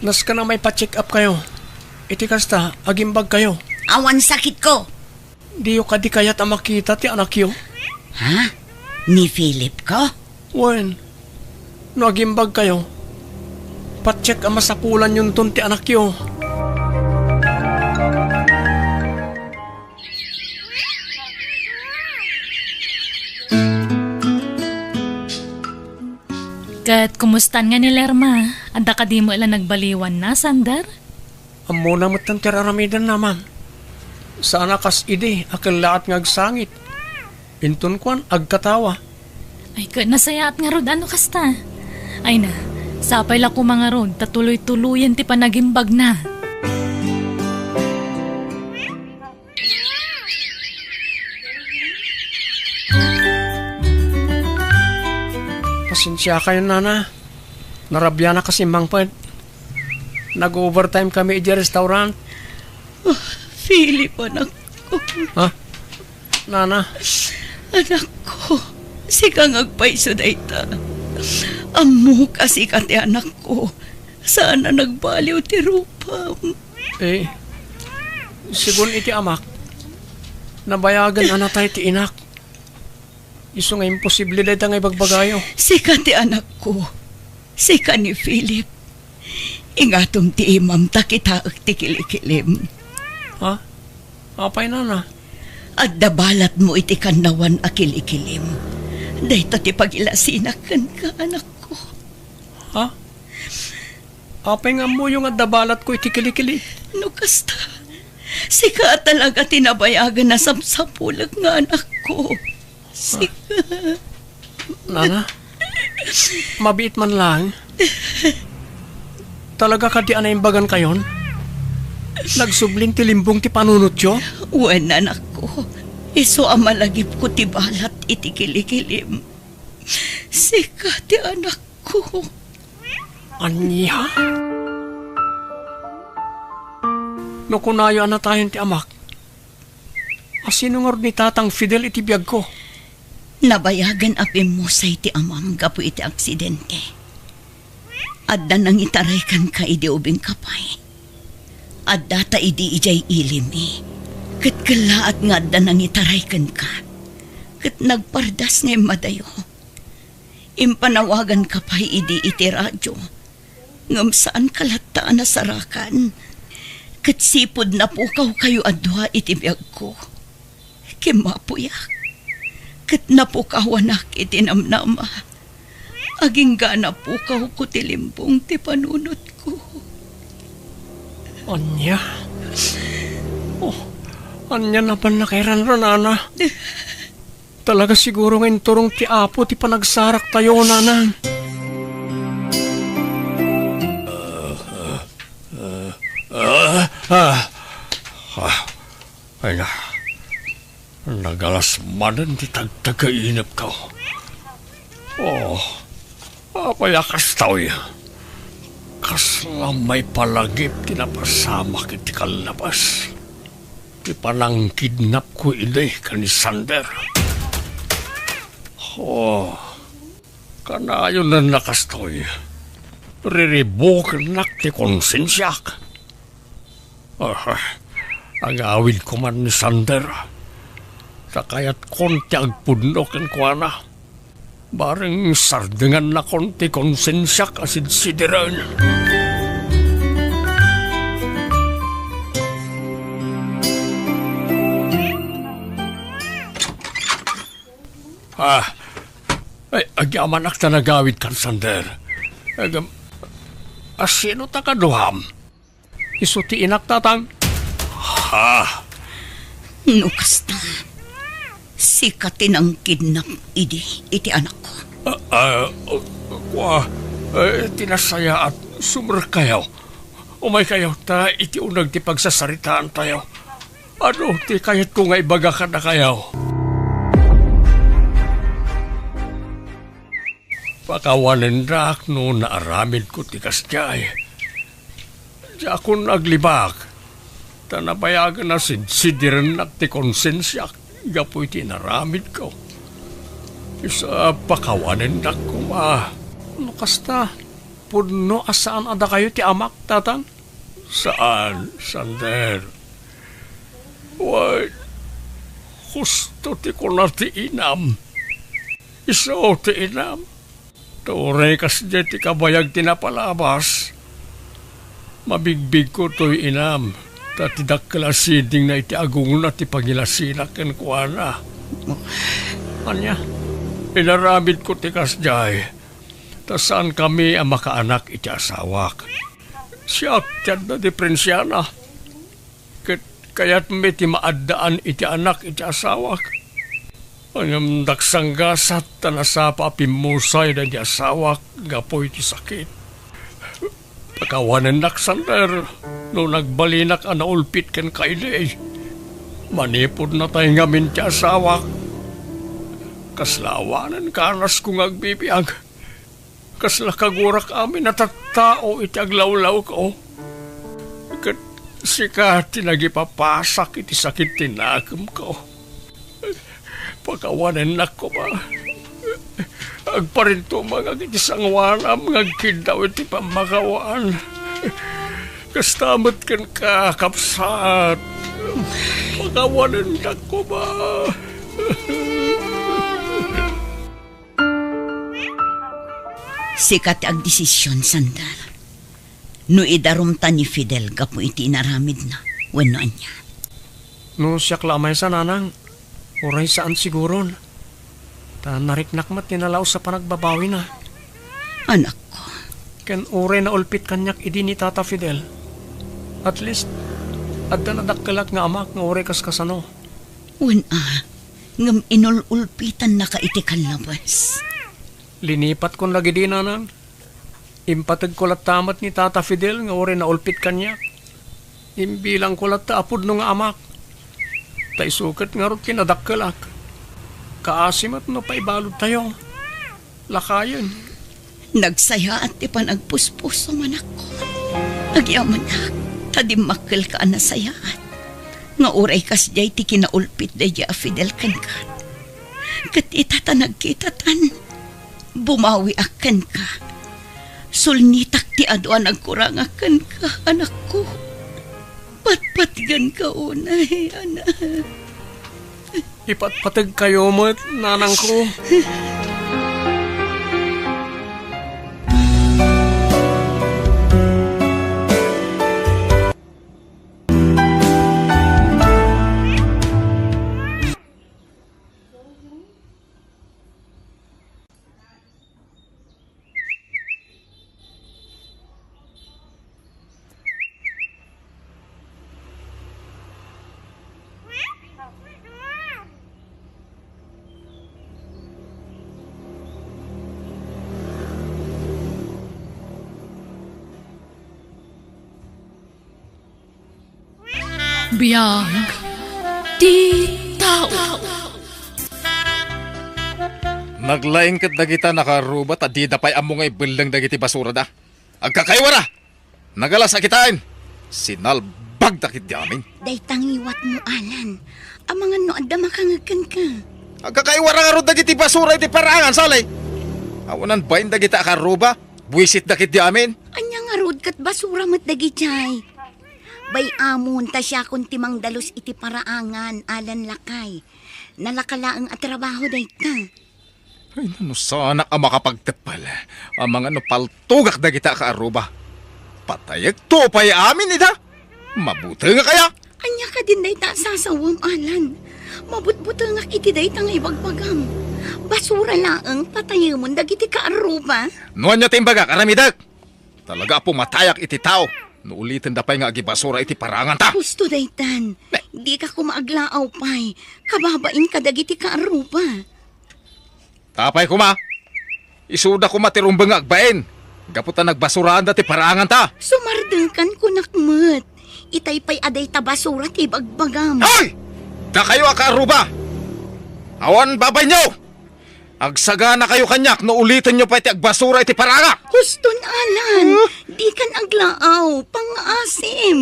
Nasken a maipa-check up kayo. Iti kasta, agimbag kayo. Awan sakitko. Diyo kadi kayat a makita ti anakyo? Ha? Ni Philip ko? Wen, no agimbag kayo, patiek a masapulanyonton ti anakyo. Ket kumustan nga ni Lerma? Adda kadi met la nagbaliwanna, Sander? Ammona metten ti ar-aramidenna, ma'am. Saan a kas idi a kellaat nga agsangit. Inton kuan, agkatawa. Ay, ket nasayaat ngarud a no kasta. Ay na, sapay la koma ngarud ta tuloy-tuloyen ti panagimbagna. Pasensiakayon, nana. Narabianak a simmangpet. Nag-overtime kami idiay restaurant. Oh, Philip, anakko. Ha? Nana? Anakko, sika nga agpayso dayta. Ammok a sika ti anakko. Saan a nagbaliw ti rupam. Eh, sigun iti amak, nabayagen a natay ti inak. Isu nga imposible dayta nga ibagbagayo. Sika ti anakko. Sika ni Philip. Ingatom ti imam ta kitaek ti kilikilim. Ha? Apay, nana? Adda balatmo iti kannawan a kilikilim. Dayta ti pagilasinak kenka, anakko. Ha? Apay nga ammoyo nga adda balatko iti kilikilim? No kasta, sika a talaga ti nabayagen a sapsapulek nga anakko. Sika. Nana, mabiit man laeng. Talaga kadi a naimbagankayon? Nagsublin ti limbong ti panunotyo? Wen, anakko. Isu a malagipko ti balat iti kilikilim. Sika ti anakko. Ania? No kunayo a natayen ti amak, asino ngarud ni Tatang Fidel iti biagko? Nabayagen a pimmusay ti amam gapu iti aksidente. Adda nangitaray kenka idi ubingka pay. Addata idi idiay ilimi. Ket kellaat nga adda nangitaray kenka. Ket nagpardas nga immadayo. Impanawaganka pay idi iti radio. Ngem saanka latta a nasarakan. Ket sipud napukawkayo a dua iti biagko, kimmapuyak. Ket napukawanak iti namnama. Agingga napukawko ti limbong ti panunotko. Ania? Oh, ania napan nakairanranana? Talaga siguro nga inturong ti Apo ti panagsaraktayo, nanang. Ah, ah, ah, ah. Ay na, nagalas manen ti tagtagainepko. Oh, apay a kastoy? Kasla maipalagip ti napasamak iti kallabas. Ti panangkidnapko idi ken ni Sander. Oh, kanayon a kastoy. Riribukennak ti konsensiak. Ah, agawidko man ni Sander. Ta kayatkon ti agpudno kenkuana. Bareng sardengannakon ti konsensiak a sidsidiren. Ah, ay, agyamanak ta nagawidkan, Sander. Agam-, a, sino ta kaduam? Isu ti inak, Tatang. Ha? No kasta, sika ti nangkidnap idi iti anakko. Ah, ah, kua, eh, ti nasayaat, sumerkayo. Umaykayo, ta iti uneg ti pagsasaritaantayo. Adu ti kayatko nga ibaga kadakayo? Pakawanendak no naaramidko ti kasdiay. Diakon aglibak, ta nabayagen a sidsidirennak ti konsensiak gapu iti inaramidko. Isu a pakawanendak koma. No kasta, pudno a saan a dakayo ti amak, Tatang? Saan, Sander. Wen, husto ti kuna ti inam. Isu ti inam. Ta uray kasdiay ti kabayag ti napalabas, mabigbigko toy inam, ta ti dakkel a sidingna iti agongna ti pangilasinak kenkuana. Ania, inaramidko ti kasdiay, ta saankami a makaanak iti asawak. Siak ti adda diperensiana. Ket kayatmi ti maaddaan iti anak iti asawak. Ngem nagsanggasat ta nasapa a pimmusay daydi asawak gapu iti sakit. Pakawanennak, Sander, no nagbalinak a naulpit kenka idi. Manipud natay ngamin ti asawak, kasla awanen kanasko nga agbibiag. Kasla kagurak amin a tattao iti aglawlawko. Ket sika ti nagipapasak iti sakit ti nakemko. Pakawanennak koma. Agparintumangak iti sangoanam nga agkiddaw iti pammakawan. Kasta met kenka, kabsat. Pakawanennak koma. Sika ti agdesision, Sander. No idarumta ni Fidel gapu iti inaramidna, wenno ania. No siak la a maysa, nanang, uray saan siguron. Ta nariknak met ti nalaus a panagbabawina. Anakko. Ken uray naulpit kaniak idi ni Tata Fidel. At least, adda nadakkelak nga amak nga uray kaskasano. Wen a, ngem inul-ulpitannaka iti kallabas. Linipatkon dagidi, nanang. Impategko latta met ni Tata Fidel nga uray naulpit kaniak. Imbilangko latta a pudno nga amak. Ta isu ket ngarud ti nadakkelak. Kaasi met no paibaludtayo. Lakayen. Nagsayaat ti panagpuspusom, anakko. Agyamanak, ta dimmakkelka a nasayaat. Nga uray kasdiay ti kinaulpit daydi a Fidel kenka. Ket ita ta nagkitatan, bumawiak kenka. Sulnitak ti adu a nagkurangak kenka, anakko. Patpatgenka unay, anak. Ipatpategkayo met, nanangko. Biag ti tao. Naglaing ket dagita nakaruba ta dida pay ammo nga ibelleng dagiti basurada. Agkakaiwara! Nagalas a kitaen! Sinalbagda ketdi amin. Dayta ngiwatmo, Alan. Amangan no adda makangeg kenka. Agkakaiwara ngarud dagiti basura iti paraangan, Sally. Awanan bain dagita a kaarruba. Buisitda ketdi amin. Ania ngarud ket basura met dagidiay? Bay-amon ta siakon ti mangdalus iti paraangan, Alan, lakay. Nalaka laeng a trabaho dayta. Ay, no sanak a makapagteppel. Amangan no paltugak dagita a kaarruba. Patayekto pay amin ida. Mabutengak aya? Ania kadin dayta a sasawem, Alan? Mabutbutengak iti dayta nga ibagbagam. Basura laeng patayemon dagiti kaarruba. No ania ti imbagak, aramidek. Talaga a pumatayak iti tao no ulitenda pay nga agibasura iti paraanganta. Husto daytan. Ne. Dika koma aglaaw pay. Kababain kadagiti kaarruba. Apay koma, isuda koma ti rumbeng nga agbain gapu ta nagbasuraanda ti paraanganta. Sumardengkan kunak met. Itay pay a dayta basura ti ibagbagam. Hoy! Dakayo a kaarruba! Awan babainyo! Agsaganakayo kaniak no ulitenyo pay ti agbasura iti paraangak! Huston, Alan! Huh? Dikan aglaaw, pangngaasim!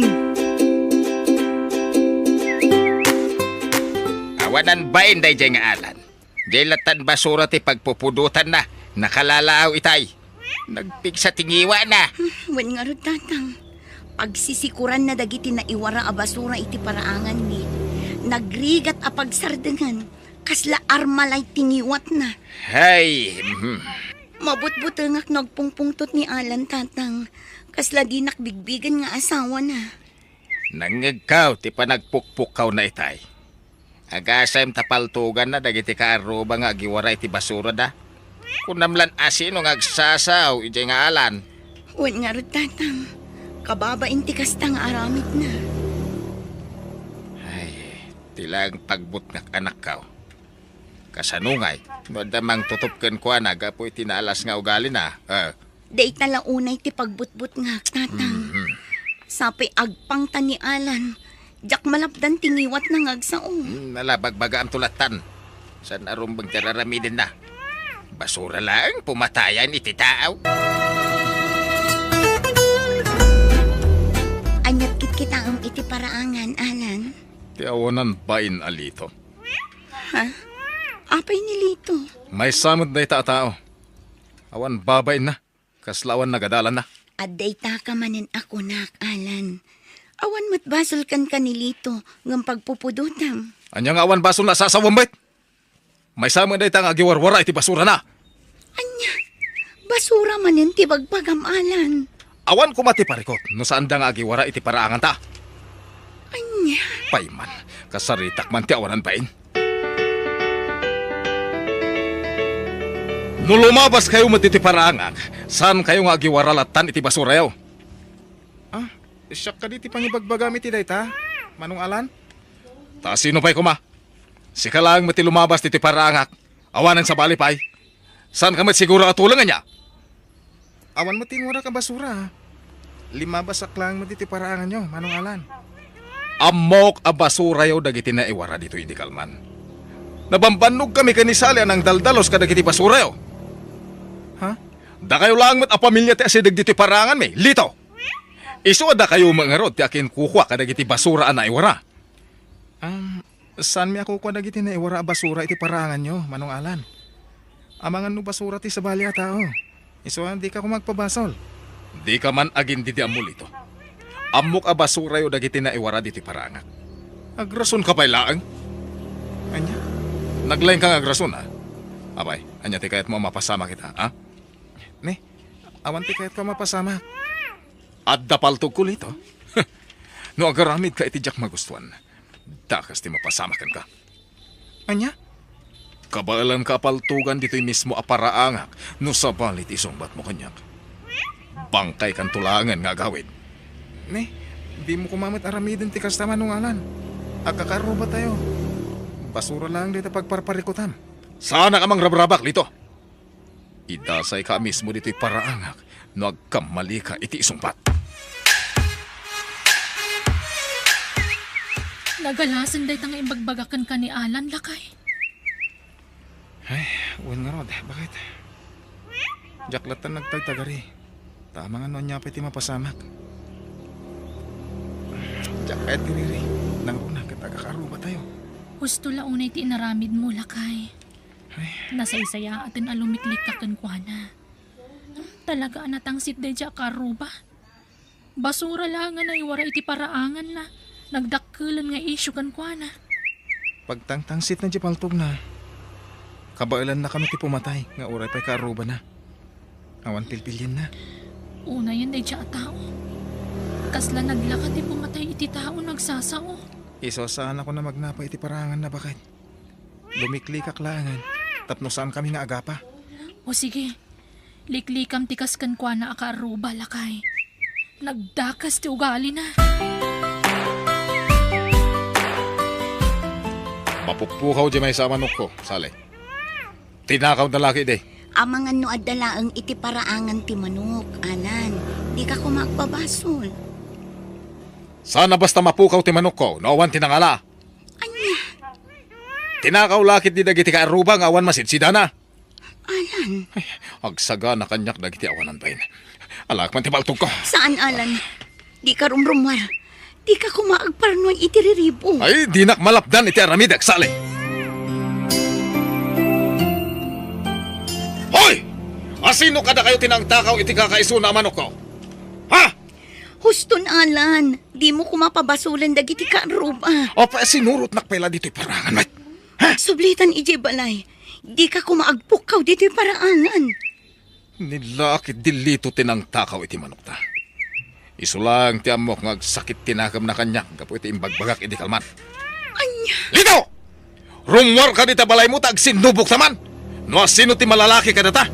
Awanan bain daydiay nga Alan. Diay lattan basura ti pagpupudotanna, nakalalaaw itay. Nagpigsa ti ngiwana. Wen ngarud, Tatang. Pagsisikuranna dagiti naiwara a basura iti paraanganmi. Nagrigat a pagsardengen. Kasla armalay ti ngiwatna. Hay, mhm. Mabutbutengak no agpungpungtot ni Alan, Tatang. Kasla dinak bigbigen nga asawana. Nangngegkaw ti panagpukpukkawna itay. Agasem ta paltuganna dagiti kaarruba nga agiwara iti basurada. Kunam lan a sino nga agsasao idiay nga Alan. Wen ngarud, Tatang. Kababain ti kasta nga aramidna. Ay, ti laeng pagbutngak, anakkaw. Kasano ngay no adda mangtutup kenkuana gapu iti naalas nga ugalina? Ah. Dayta la unay ti pagbutbutngak, Tatang. Mhm. Sapay agpangta ni Alan, diak malapdan ti ngiwatna nga agsao. Hmm, nalabagbagaamto lattan. Saan a rumbeng ti araramidenna? Basura laeng pumatayan iti tao. Aniat kitkitaem iti paraangan, Alan? Ti awanan bain a Lito. Ha? Apay ni Lito? Maysa met dayta a tao. Awan babainna. Kasla awan nagadalanna. Adda itaka manen a kunak, Alan. Awan met basol kenka ni Lito ngem pagpupudotam. Ania nga awan basolna a sasawem met? Maysa met dayta nga agiwarwara iti basurana. Ania? Basura manen ti bagbagam, Alan. Awan koma ti parikut no saanda nga agiwara iti paraanganta. Ania? Payman, kasaritak man ti awanan bain. No lumabaskayo met iti paraangak, saankayo nga agiwara lattan iti basurayo. Ah, siak kadi ti pangibagbagam iti dayta, Manong Alan? Ta sino pay koma? Sika laeng met ti lumabas ditoy paraangak. Awanen sabali pay. Saanka met siguro a tulong ania? Awan met ti inwarak a basura. Limabasak laeng met iti paraanganyo, Manong Alan. Ammok a basurayo dagiti naiwara ditoy idi kalman. Nabambannogkami ken ni Sally a nangdaldalus kadagiti basurayo. Ha? Dakayo laeng met a pamilia ti asideg ditoy paraanganmi, Lito. Isu a dakayo met ngarud ti akinkukua kadagiti basura a naiwara. Am, saanmi a kukua dagiti naiwara a basura iti paraanganyo, Manong Alan. Amangan no basura ti sabali a tao. Isu a, dika koma agpabasol. Dika man agindidiammo, Lito. Ammok a basurayo dagiti naiwara ditoy paraangak. Agrasonka pay laeng? Ania? Naglaingka nga agrasona. Apay, ania ti kayatmo a mapasamak ita, ha? Ne, awan ti kayatko a mapasamak. Adda paltogko, Lito. No agaramidka iti diak magustuan, dakes ti mapasamak kenka. Ania? Kabaelanka a paltogan ditoy mismo a paraangak no sabali ti isungbatmo kaniak. Bangkaykanto laengen nga agawid. Ne, dimo koma met aramiden ti kasta, Manong Alan. Agkakaarrubatayo. Basura laeng dayta pagparparikutam. Saanak a mangrabrabak, Lito. Idasayka a mismo ditoy paraangak no agkammalika iti isungbat. Nagalasen dayta nga imbagbagak kenka ni Alan, lakay. Ay, wen ngarud, bakit? Diak lattan nagtagtagari. Ta amangan no ania pay ti mapasamak. Diak pay agtiriri. Nangruna ket agkakaarrubatayo. Husto la unay ti inaramidmo, lakay. Ay. Nasaysayaaten a lumiklikka kenkuana. Talaga a natangsit daydiay a kaarruba. Basura la nga naiwaray iti paraanganna. Nagdakkelen nga isyu kenkuana. Pagtangtangsitna diay paltogna, kabaelanna kano ti pumatay nga uray pay kaarrubana. Awan pilpilienna. Unayen daydiay a tao. Kasla naglaka ti pumatay iti tao nagsasao. Isu a saanakon a magnapa iti paraanganna, baket. Lumiklikak laengen tapno saankami nga agapa. O sige, liklikam ti kas kenkuana a kaarruba, lakay. Nagdakes ti ugalina. Mapukpukaw diay maysa a manokko, Sally. Tinakawda la ketdi. Amangan no adda laeng iti paraangan ti manok, Alan. Dika koma agpabasol. Saan a basta mapukaw ti manokko no awan ti nangala. Ania? Tinakaw la ketdi dagiti kaarruba nga awan masidsidana. Alan. Ay, agsagana kaniak dagiti awanan bain. Alaek man ti paltogko. Saan, Alan? Dika rumrummuar. Dika koma agparnuay iti riribo. Ay, dinak malapdan iti aramidek, Sally. Hoy! Asino kadakayo ti nangtakaw iti kakaisuna a manokko? Ha? Huston, Alan. Dimo koma pabasolen dagiti kaarruba. Apay, sinurotnak pay la ditoy paraangan met. Ha? Sublitan idiay balay. Dika koma agpukkaw ditoy paraangan. Ni la ketdi Lito ti nangtakaw iti manokta. Isu laeng ti ammok nga agsakit ti nakemna kaniak gapu iti imbagbagak idi kalman. Ania? Lito! Rummuarka dita balaymo ta agsinnubokta man! No asino ti malalaki kadata?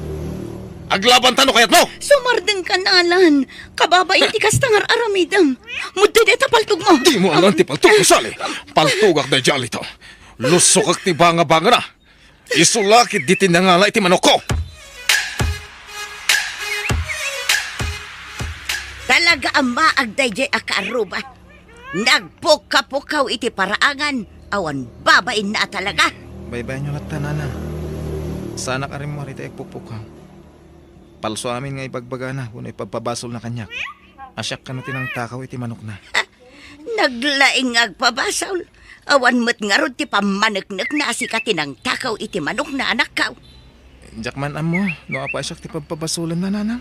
Aglabanta no kayatmo! Sumardengkan, Alan! Kababain ti kasta nga ar-aramidem! Muddi dayta paltogmo! Dimo alan ti paltogko, Sally! Paltogak daydiay, Lito! Lusokak ti bangabangana! Isu la ketdi ti nangala iti manokko! Talaga a maag daydiay a kaarruba. Nagpukkapukaw iti paraangan, awan babainna a talaga. Baybayanyo latta, nanang. Saanak a rimmuar iti agpukpukaw. Palso amin nga ibagbagana wenno ipagpabasolna kaniak a siak kano ti nangtakaw iti manokna. Naglaing nga agpabasol. Awan met ngarud ti pammaneknekna a sika ti nangtakaw iti manokna, anakko. Diak man ammo no apay siak ti pagpabasolenna, nanang.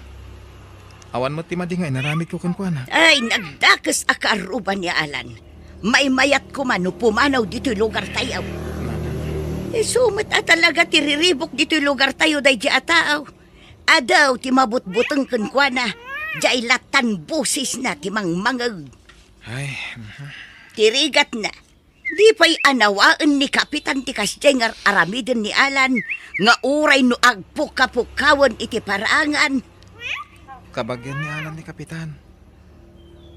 Awan met ti madi nga inaramidko kenkuana. Ay, nagdakes a kaarruba ni Alan. Maymayat koma no pumanaw ditoy lugartayo. Nanang. Isu met a talaga ti riribuk ditoy lugartayo daydiay a tao. Adu ti mabutbuteng kenkuana, diay lattan bosesna ti mangmangeg. Ay, mhm. Ti rigatna, di pay anawaen ni Kapitan ti kasdiay nga ar-aramiden ni Alan nga uray no agpukkapukkawen iti paraangan. Kabagian ni Alan ni Kapitan.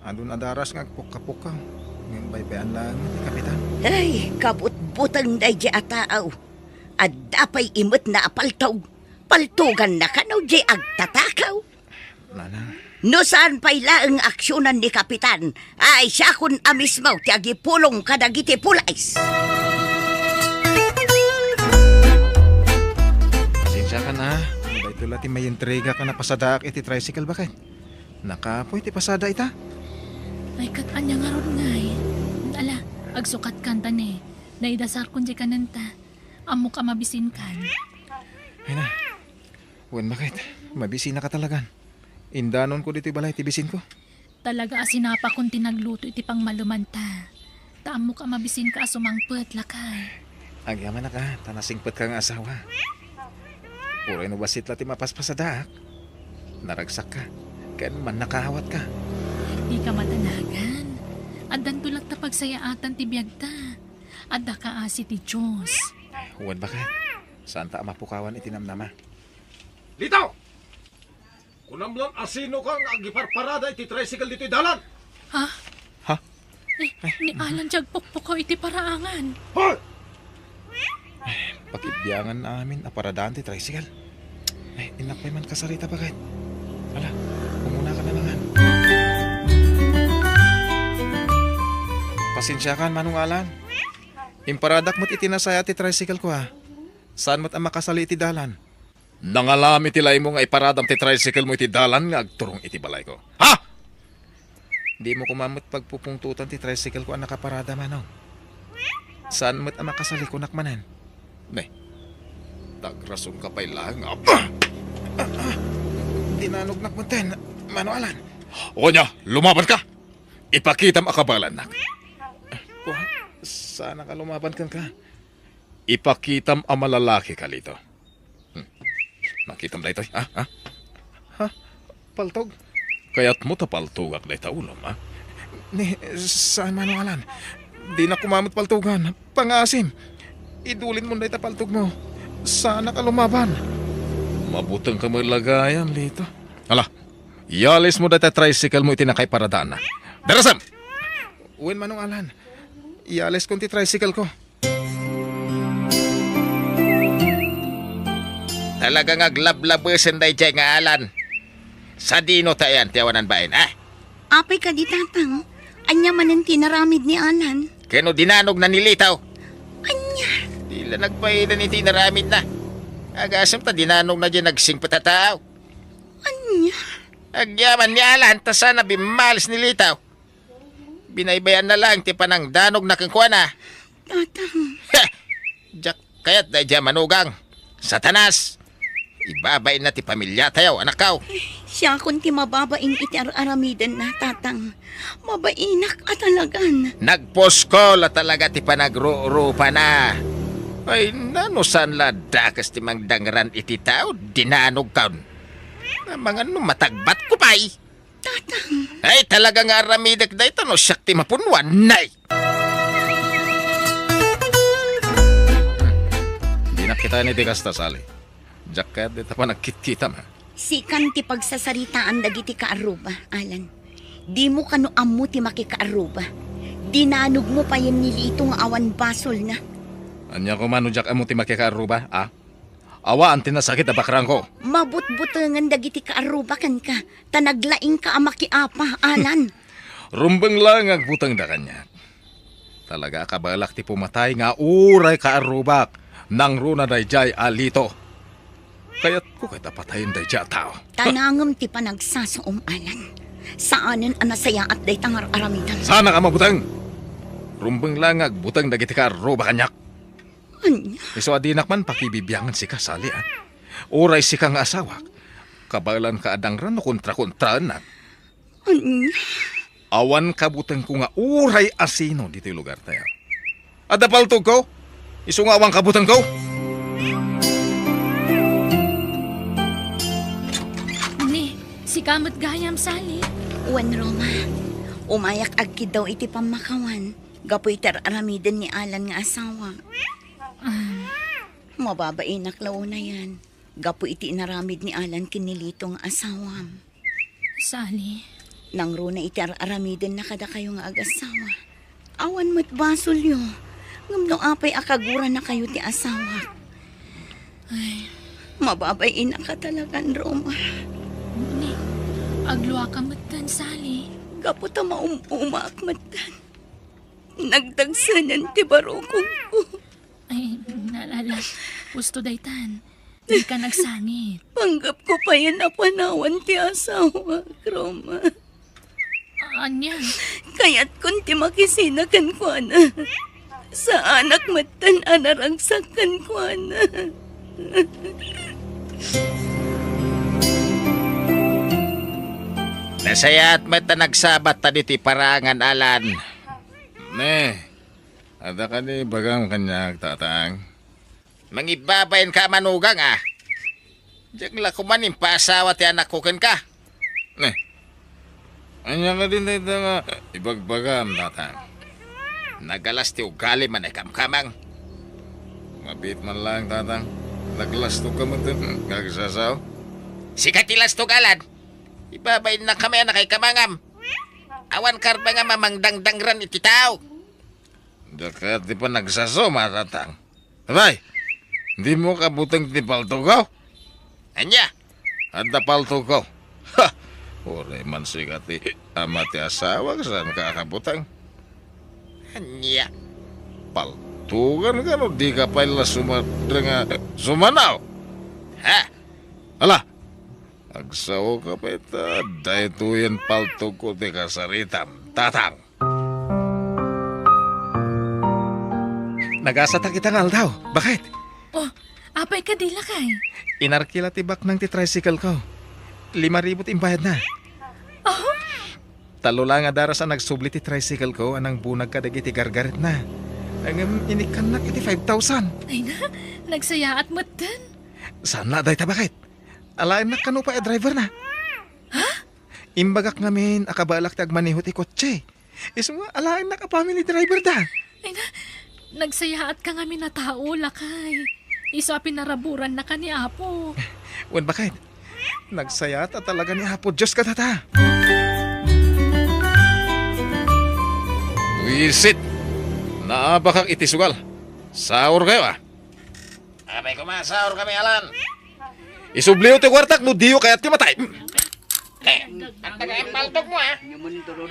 Adun a daras nga agpukkapukkaw, ngem baybayan laeng ni Kapitan. Ay, kabutbuteng daydiay a tao. Adda pay imetna a paltog. Paltoganna kano diay agtatakaw. Nanang. No saan pay laeng aksionan ni Kapitan, ay siakon a mismo ti agipulong kadagiti pulis. Pasensiakan a. Daytoy la ti maintriga a napasadaak iti tricycle, baket. Nakapoy ti pasada ita. Ay, ket ania ngarud ngay? Ala, agsukatkan ta ne. Naidasarkon diay kanenta. Ammok a mabisinkan. Ay na. Wen, baket, mabisinaka talagan. Indanonko ditoy balay ti bisinko. Talaga a sinapakon ti nagluto iti pangmalumanta. Ta ammok a mabisinka a sumangpet, lakay. Agyamanak a, ta nasingpetka nga asawa. Uray no bassit la ti mapaspasadaak, naragsakka, ken mannakawatka. Dika madanagan. Addanto latta pagsayaatan ti biagta. Adda kaasi ti Dios. Wen, baket, saanta a mapukawan iti namnama. Lito! Kunam lan a sinoka nga agiparparada iti tricycle ditoy dalan? Ha? Ha? Eh, ni Alan ti agpukpukaw iti paraangan. Hoy! Pakibiangan amin a paradaan ti tricycle. Ay, innak pay man kasarita, baket. Ala, umunaka na mangan. Pasensiakan, Manong Alan. Imparadak met iti nasaya ti tricycle ko, ha. Saan met a makasali iti dalan. Nangalam iti laymo nga iparadam ti tricycle mo iti dalan nga agturong iti balayko. Ha? Dimo koma met pagpupungtotan ti tricycle ko a nakaparada, Manong. Saan met a makasalikonak manen? Ne, nagrasonka pay laeng nga, ah! Ah, ah! Dinanognak metten, Manong Alan. O ania, lumabanka! Ipakitam a kabaelannak. Kua, saanak a lumaban kenka. Ipakitam a malalakika, Lito. Hmm. Makitam daytoy, ha? Ha? Ha? Paltog? Kayatmo ta paltogak dayta ulom, ha? Ni, saan, Manong Alan. Dinak koma met paltogan. Pangaasim. Idulinmon dayta paltogmo. Saanak a lumaban. Mabutengka met la gayam, Lito. Ala, ialismo dayta tricycle mo iti nakaiparadaanna. Darasem! Wen, Manong Alan. Ialiskon ti tricycle ko. Talaga nga aglablabesen daydiay nga Alan. Sadino ta ayan ti awanan bain, ha? Apay kadi, Tatang? Ania manen ti inaramid ni Alan? Ken no dinanogna ni Lito? Ania? Di la nagpaida iti inaramidna. Agasem ta dinanogna diay nagsingpet a tao. Ania? Agyaman ni Alan ta saan a bimmalis ni Lito. Binaybayanna laeng ti panangdanogna kenkuana. Tatang. Heh! Diak kayat daydiay a manugang. Satanas! Ibabainna ti pamiliatayo, anakko. Siakon ti mababain iti ar-aramidenna, Tatang. Mabainak a talagan. Nagpusko la talaga ti panagrurupa na. Ay, nano saan la dakes ti mangdangran iti tao, dinanogkon. Amangan no matagbatko pay. Tatang. Ay, talaga nga aramidek dayta no siak ti mapunwan. Nay! Dinak kitaen iti kasta, Sally. Diak kayat dayta panagkitkitam, ha? Sikan ti pagsasaritaan dagiti kaarruba, Alan. Dimo kano ammo ti makikaarruba. Dinanogmo payen ni Lito nga awan basolna. Ania koma no diak ammo ti makikaarruba, a? Awan ti nasakit a bakrangko. Mabutbutengen dagiti kaarruba kenka, ta naglaingka a makiapa, Alan. Rumbeng laeng nga agbutengda kaniak. Talaga a kabaelak ti pumatay nga uray kaarrubak, nangruna daydiay a Lito. Kayatko ket a patayen daydiay a tao. Tanangem ti panagsasaom, Alan. Saanen a nasayaat dayta nga ar-aramidem. Saanak a mabuteng! Rumbeng laeng nga agbuteng dagiti kaarruba kaniak. Ania? Isu a dinak man pakibibiangen sika, Sally, a? Uray sika nga asawak, kabaelanka a dangran no kontrakontraennak. Ania? Awan kabutengko nga uray asino ditoy lugartayo. Adda paltogko? Isu nga awan kabutengko? Ni, sika met gayam, Sally? Wen, Roma. Umayak agkiddaw iti pammakawan. Gapu iti ar-aramiden ni Alan nga asawa. Ah. Mababainak la unayan. Gapu iti inaramid ni Alan ken ni Lito nga asawam. Sally. Nangruna iti ar-aramidenna kadakayo nga agasawa. Awan met basolyo. Ngem no apay a kaguranakayo ti asawak. Ay. Mababainak a talagan, Roma. Ni, agluaka metten, Sally. Gapu ta maum-umaak metten. Nagdagsenen ti barukongko. Ay, nalala. Husto daytan. Dika nagsangit. Panggepko payen a panawan ti asawak, Roma. Ania? Kayatkon ti makisina kenkuana. Saanak metten a naragsak kenkuana. Nasayaat met a nagsabat ta ditoy parangan, Alan. Ne, adda kadi ibagam kaniak, Tatang? Mangibabainka a manugang, a. Diak la koma impaasawa ti anakko kenka. Ne, ania kadi dayta nga ibagbagam, Tatang? Nagalas ti ugalim a naikamkamang. Mabiit man laeng, Tatang. Naglastogka met nga agsasao. Sika ti lastog, Alan. Ibabainnak kami a nakaikamangam. Awan karbengam a mangdangdangran iti tao. Diak kayat ti panagsasaom, Tatang. Abay, dimo kabuteng ti paltogko? Ania? Adda paltogko. Ha! Uray man sika ti ama ti asawak, saanka a kabuteng? Ania? Paltoganka no dika pay la sumadreng a sumanaw. Ha? Ala, agsaoka pay ta daytoyen paltogko ti kasaritam, Tatang. Nagasatak ita nga aldaw. Bakit? Oh, apay kadi, lakay? Inarkila ti baknang ti tricycle ko. Lima ribu ti imbayadna. Oh? Tallo la nga daras a nagsubli ti tricycle ko a nangbunag kadagiti gargaretna. Ngem inikkannak iti five thousand. Ay na, nagsayaat metten. Saan la dayta, bakit? Alaennak kano pay a driver na. Ha? Imbagak ngamin a kabaelak ti agmaneho ti kotse. Isu nga alaennak a family driver da. Ay na, nagsayaat ka ngamin a tao, lakay. Isu a pinaraburannaka ni Apo. Wen, bakit? Nagsayaat a talaga ni Apo Dios kadata. Wisit! Naabakak iti sugal. Saor kayo, ah. Apay koma, saor kami, Alan. Isubliyo ti kuartak no diyo kayat ti matay. Eh, anta ka paltog mo, ha?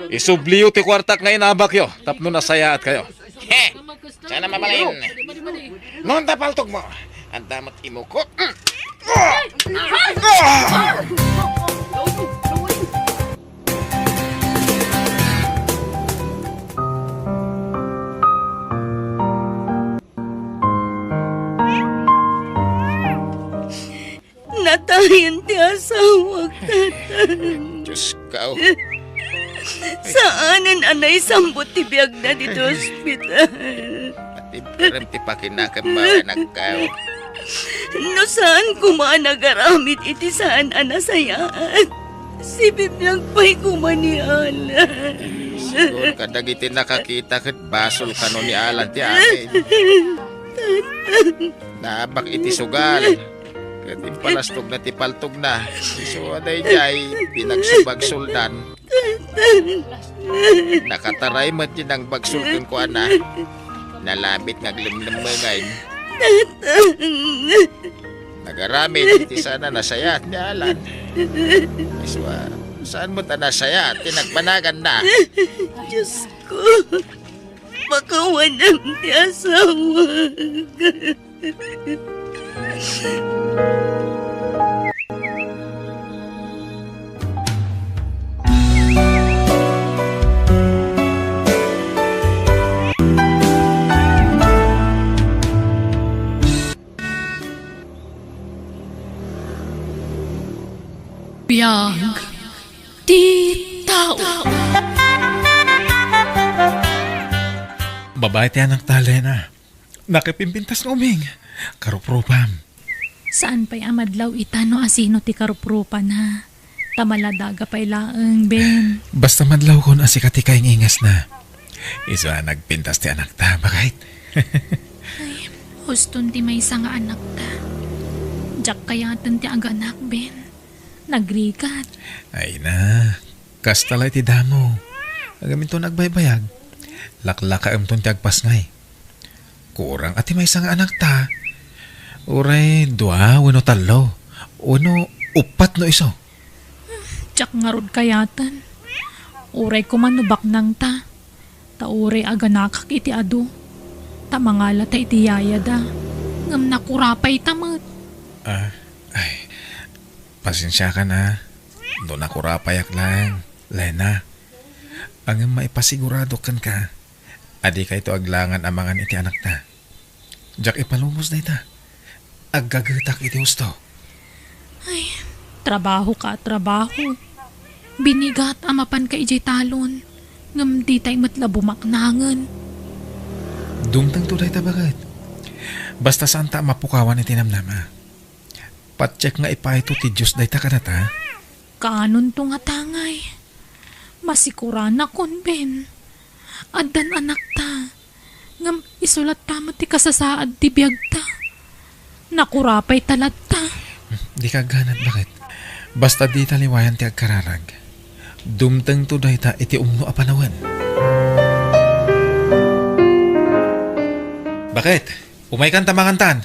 Isubliyo ti kuartak nga inabakyo tapno nasayaat kayo. He, sana mabalin. Nonta paltog mo. Anta met imuko. Natayen ti asawak, Tatang. Diyos ko. Saanen a naisambot ti biagna ditoy ospital. Pati perem ti pakinakem, mawa nagkaw. No saan koma a nagaramid iti saan a nasayaat, sibibiag pay koma ni Alan. Siguro kadagiti nakakita ket basol kano ni Alan ti amin. Naabak iti sugal. Ket impalastogna ti paltogna. Isu a daydiay, pinagsubagsoldan. Nakataray met ti nangbagsol kenkuana. Nalabit nga aglemlemmengay. Nagaramid ti saan a nasayaat ni Alan. Isu a, saan met a nasayaat ti nagbanaganna. Diyos ko, pakawanem ti asawa. Biag ti tao. Babae ti anakta, Lena. Nakipimpintas nga uming. Karuprupam. Saan pay a madlaw ita no asino ti karuprupana. Ta maladaga pay laeng, Ben. Basta madlawkon a sika ti kaingingasna. Isu a nagpintas ti anakta, bakit? Ay, huston ti maysa nga anakta. Diak kayaten ti aganak, Ben. Nagrigat. Ay na, kasta la iti damo. Agaminton agbaybayag. Laklakaemton ti agpasngay. Kurang a ti maysa nga anakta. Uray dua wenno tallo, wenno uppat no isu. Diak ngarud kayaten. Uray koma no baknangta. Ta uray aganakak iti adu. Ta mangalata iti yayada. Ngem nakurapayta met. Ah, ay, pasensiakan a. No nakurapayak laeng, Lena. Ngem maipasigurado kenka a dikayto aglangan a mangan iti anakta. Diak ipalubos dayta. Aggagetak iti husto. Ay, trabaho ka, trabaho. Binigat a mapanka idiay talon, ngem ditay met la bumaknangen. Dumtengto dayta, baket. Basta saanta a mapukawan iti namnama. Patiek nga ipayto ti Dios dayta kadata. Kaanonto nga tangay. Masikuranakon, Ben. Addan anakta. Ngem isu latta met ti kasasaad ti biagta. Nakurapayta latta. Dika agganat, baket. Basta dita liwayan ti agkararag. Dumtengto dayta iti umno a panawen. Baket, umaykan ta mangantan.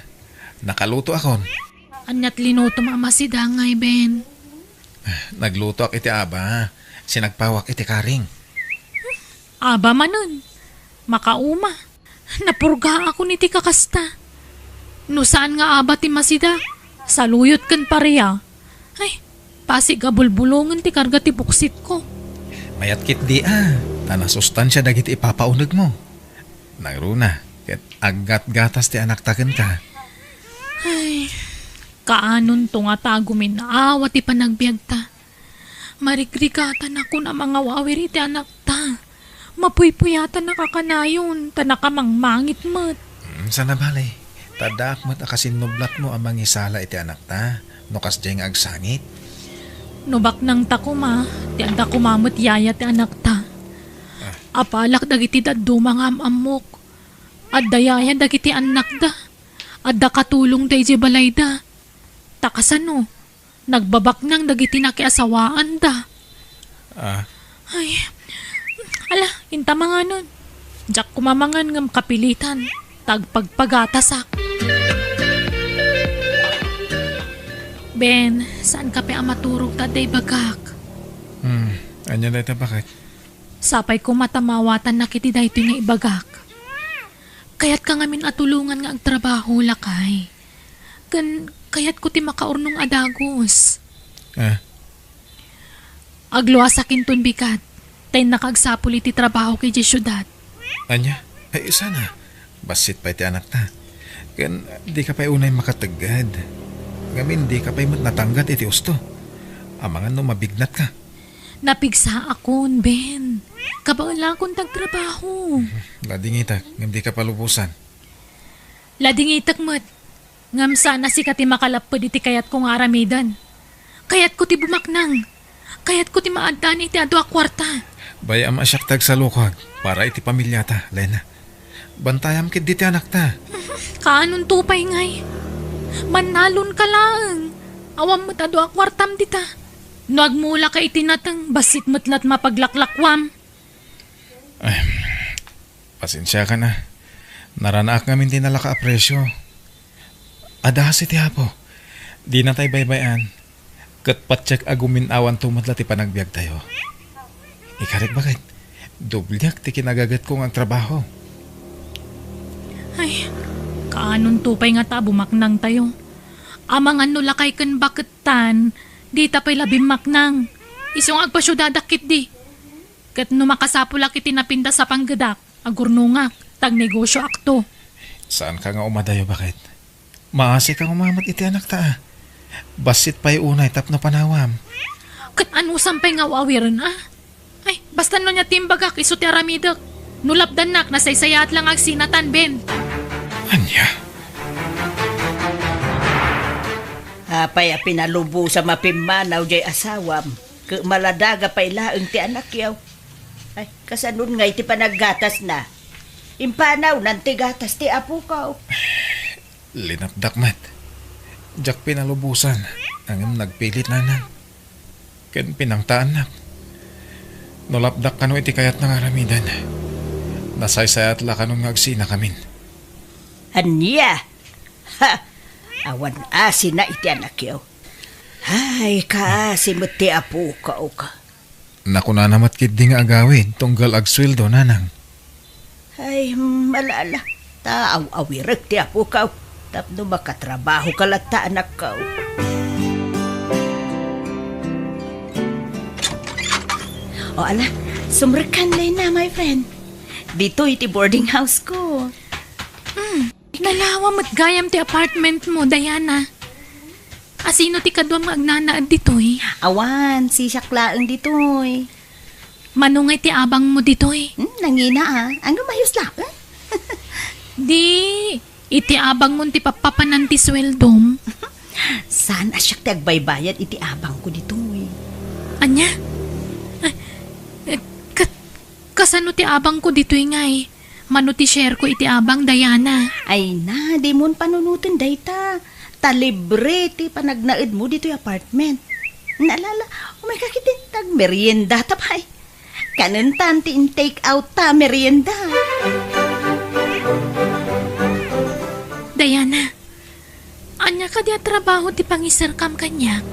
Nakalutoakon. Ania ti linutom a masidangay, Ben? Naglutoak iti aba, sinagpawak iti karing. Aba manen, makauma. Napurgaakon iti kakasta. No saan nga aba ti masida, saluyot ken paria. Ay, pasig a bulbulongen ti karga ti buksitko. Mayat ketdi a, ta nasustansia dagiti ipapaunegmo. Nangruna, ket aggatgatas ti anakta kenka. Ay, kaanonto nga ta gumin-awa ti panagbiagta. Marigrigatanakon a mangaw-awir iti anakta. Mapuypuyatanak a kanayon, ta nakamangmangit met. Mm, sana bale, ta addaak met a kasinnublatmo a mangisala iti anakta, no kasdiay nga agsangit. No baknangta koma, ti adda koma met yaya ti anakta. Ah. Apalak dagiti dadduma nga am-ammok. Adda yaya dagiti annakda. Adda katulongda idiay balayda. Ta kasano? Nagbabaknang dagiti nakiasawaanda. Ah. Ay, ala, inta manganon. Diak koma mangan ngem kapilitan. Ta agpagpagatasak. Ben, saan ka pay a maturog ta adda ibagak? Hmm, ania dayta, baket? Sapay koma ta maawatannak iti daytoy nga ibagak. Kayatka ngamin a tulongan nga agtrabaho, lakay. Ken kayatko ti makaurnong a dagus. Ah. Agluasak inton bigat, ta innaka agsapul iti trabahok idiay siudad. Ania? Ay, sana. Bassit pay ti anakta. Ken dika pay unay makategged. Ngamin, dika pay met natanggat iti usto. Amangan no mabignatka. Napigsaakon, Ben. Kabaelakon ti agtrabaho. Ladingitek, ngem dika palubosan. Ladingitek met. Ngem saan a sika ti makalapped iti kayatko nga aramiden. Kayatko ti bumaknang. Kayatko ti maaddaan iti adu a kuarta. Bay-am a siak ti agsalukag para iti pamiliata, Lena. Bantayam ketdi ti anakta. Kaanonto pay ngay? Mannalonka laeng. Awan met adu a kuartam dita. No agmulaka iti nateng, bassit met la't mapaglaklakuam. Ay, pasensiakan a. Naranaak ngamin ti nalaka a presio. Adda kasi ti Apo. Dinatay baybay-an. Ket patiek a gumin-awanto met la ti panagbiagtayo. Ikarik, baket, dobliak ti kinagagetko nga agtrabaho. Ay, kaanonto pay ngata a bumaknangtayo? Amangan no lakay ken bakettan, dita pay la bimmaknang. Isu nga agpasiudadak ketdi. Ket no makasapulak iti napintas a panggedak, agurnongak, ta agnegosioakto. Saanka nga umadayo, baket? Maasika nga umamat iti anakta a. Bassit pay unay tapno panawam. Ket anusam pay nga aw-awiren a? Ay, basta no nia ti imbagak isu ti aramidek. No lapdannak, nasaysayaat la nga agsinatan, Ben. Ania? Apay a pinalubosam a pimmanaw jay asawam? Ket maladaga pay laeng ti anakyo. Ay, kasanon ngay ti panaggatasna? Impanawnan ti gatas ti apokaw. Linatdak met. Diak pinalubosan, ngem nagpilit nanang. Ken pinangtaannak. No lapdak kano iti kayatna nga aramiden, nasaysayaat la kanon nga agsinakamin. Ania? Ha! Awan asina iti anakyo. Ay, kaasi met ti apokaw ka. Nakunana met ketdi nga agawid tunggal agsueldo, nanang. Ay, malala. Ta aw-awirek ti apokaw. Tapno makatrabaho ka latta, anakkaw. O, ala, sumrekkan, Lena, my friend. Ditoy ti boarding house ko. Hmm. Nalawa met gayam ti apartment mo, Diana. Asino ti kaduam nga agnanaed ditoy? Awan, sisiak laeng ditoy. Mano ngay ti abang mo ditoy? Hmm, nangina a. Ano mayos laeng? Di, iti abang mo ti pappapanan ti sweldom. Saan a siak ti agbaybayad iti abang ko ditoy? Anya? Ah, eh, kat-, kasano ti abang ko ditoy ngay? Mano ti share ko iti abang, Diana? Ay na, dimon panunoten dayta. Ta libre ti panagnaedmo ditoy apartment. Naalala, umay ka ketdi, tagmerienda ta pay. Kanentan ti in-take out ta merienda. Diana, ania kadi a trabaho ti pangiserkam kaniak?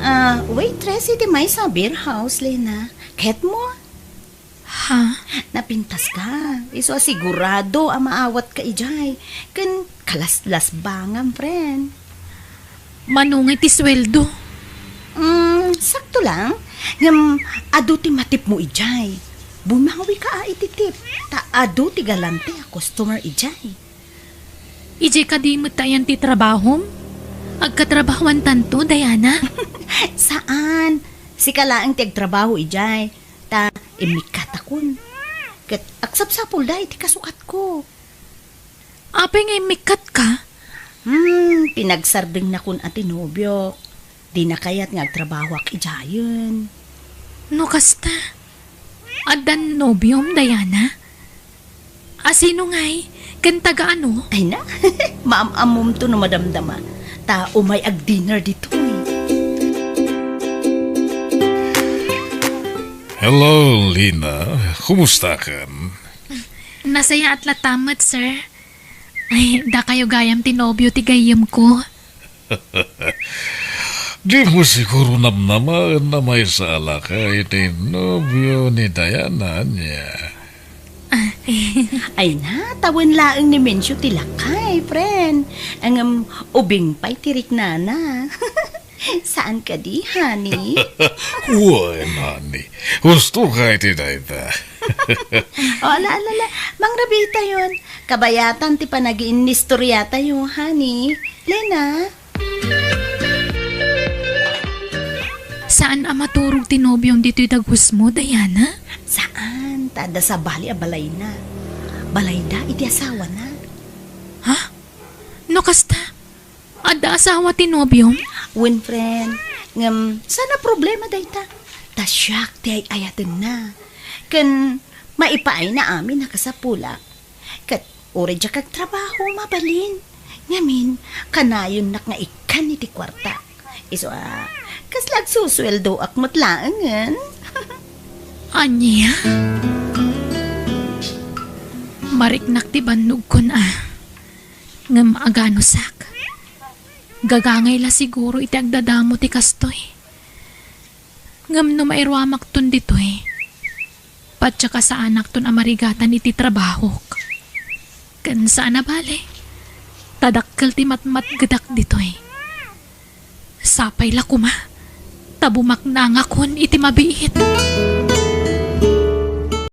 Ah, waitress iti maysa a beer house, Lena. Ket mo? Ha? Napintas ka. Isu a sigurado a maawat ka idiay. Ken kalaslasbangam, friend. Mano ngay ti sueldo? Sakto lang, ngem adu ti matipmo idiay. Bumangawika a iti tip, ta adu ti galante a customer idiay. Idiay kadi met ta ayan ti trabahom? Agkatrabahuantanto, Diana? Saan. Sika laeng ti agtrabaho idiay. Ta immikkatakon. Ket agsapsapulda iti kasukatko. Apay nga immikkatka? Hmm, pinagsardengna kun a ti nobiok. Dina kayat nga agtrabahoak idiayen. No kasta, addan nobiom, Diana? A sino ngay? Ken taga ano? Ay na, maam-ammomto no madamdama. Ta umay ag-dinner ditoy. Hello, Lina. Kumustakan? Nasayaat latta met, sir. Ay, dakayo gayam ti nobio ti gayyemko. Dimo siguro namnamaen a maysa a lakay ti nobio ni Diana, ania? Ay na, tawen laeng ni Mencio ti lakay, friend. Ngem ubing pay ti riknana. Saan kadi, honey? Wen, honey. Husto ka iti dayta. O, ala, ala, ala. Mangrabiitayon. Kabayatan ti panagiinnistoriatayo, honey. Lena? Saan a maturog ti nobiom ditoy dagus mo, Diana? Saan, ta adda sabali a balayna. Balayda iti asawana. Ha? No kasta, adda asawa ti nobiom? Wen, friend. Ngem, saan a problema dayta. Ta siak ti ay-ayatenna. Ken, maipaayna amin a kasapulak. Ket uray diak agtrabaho, mabalin. Ngamin, kanayonnak nga ikkan iti kuartak. Isu a, kasla agsusueldoak met laengen. Ania? Mariknak ti bannogkon a. Ngem aganusak. Gagangay la siguro iti agdadamo ti kastoy. Ngem no mairuamakton ditoy, patyak a saanakton a marigatan iti trabahok. Ken saan a bale, ta dakkel ti matmatgedak ditoy. Sapay la koma, ta bumaknangakon iti mabiit.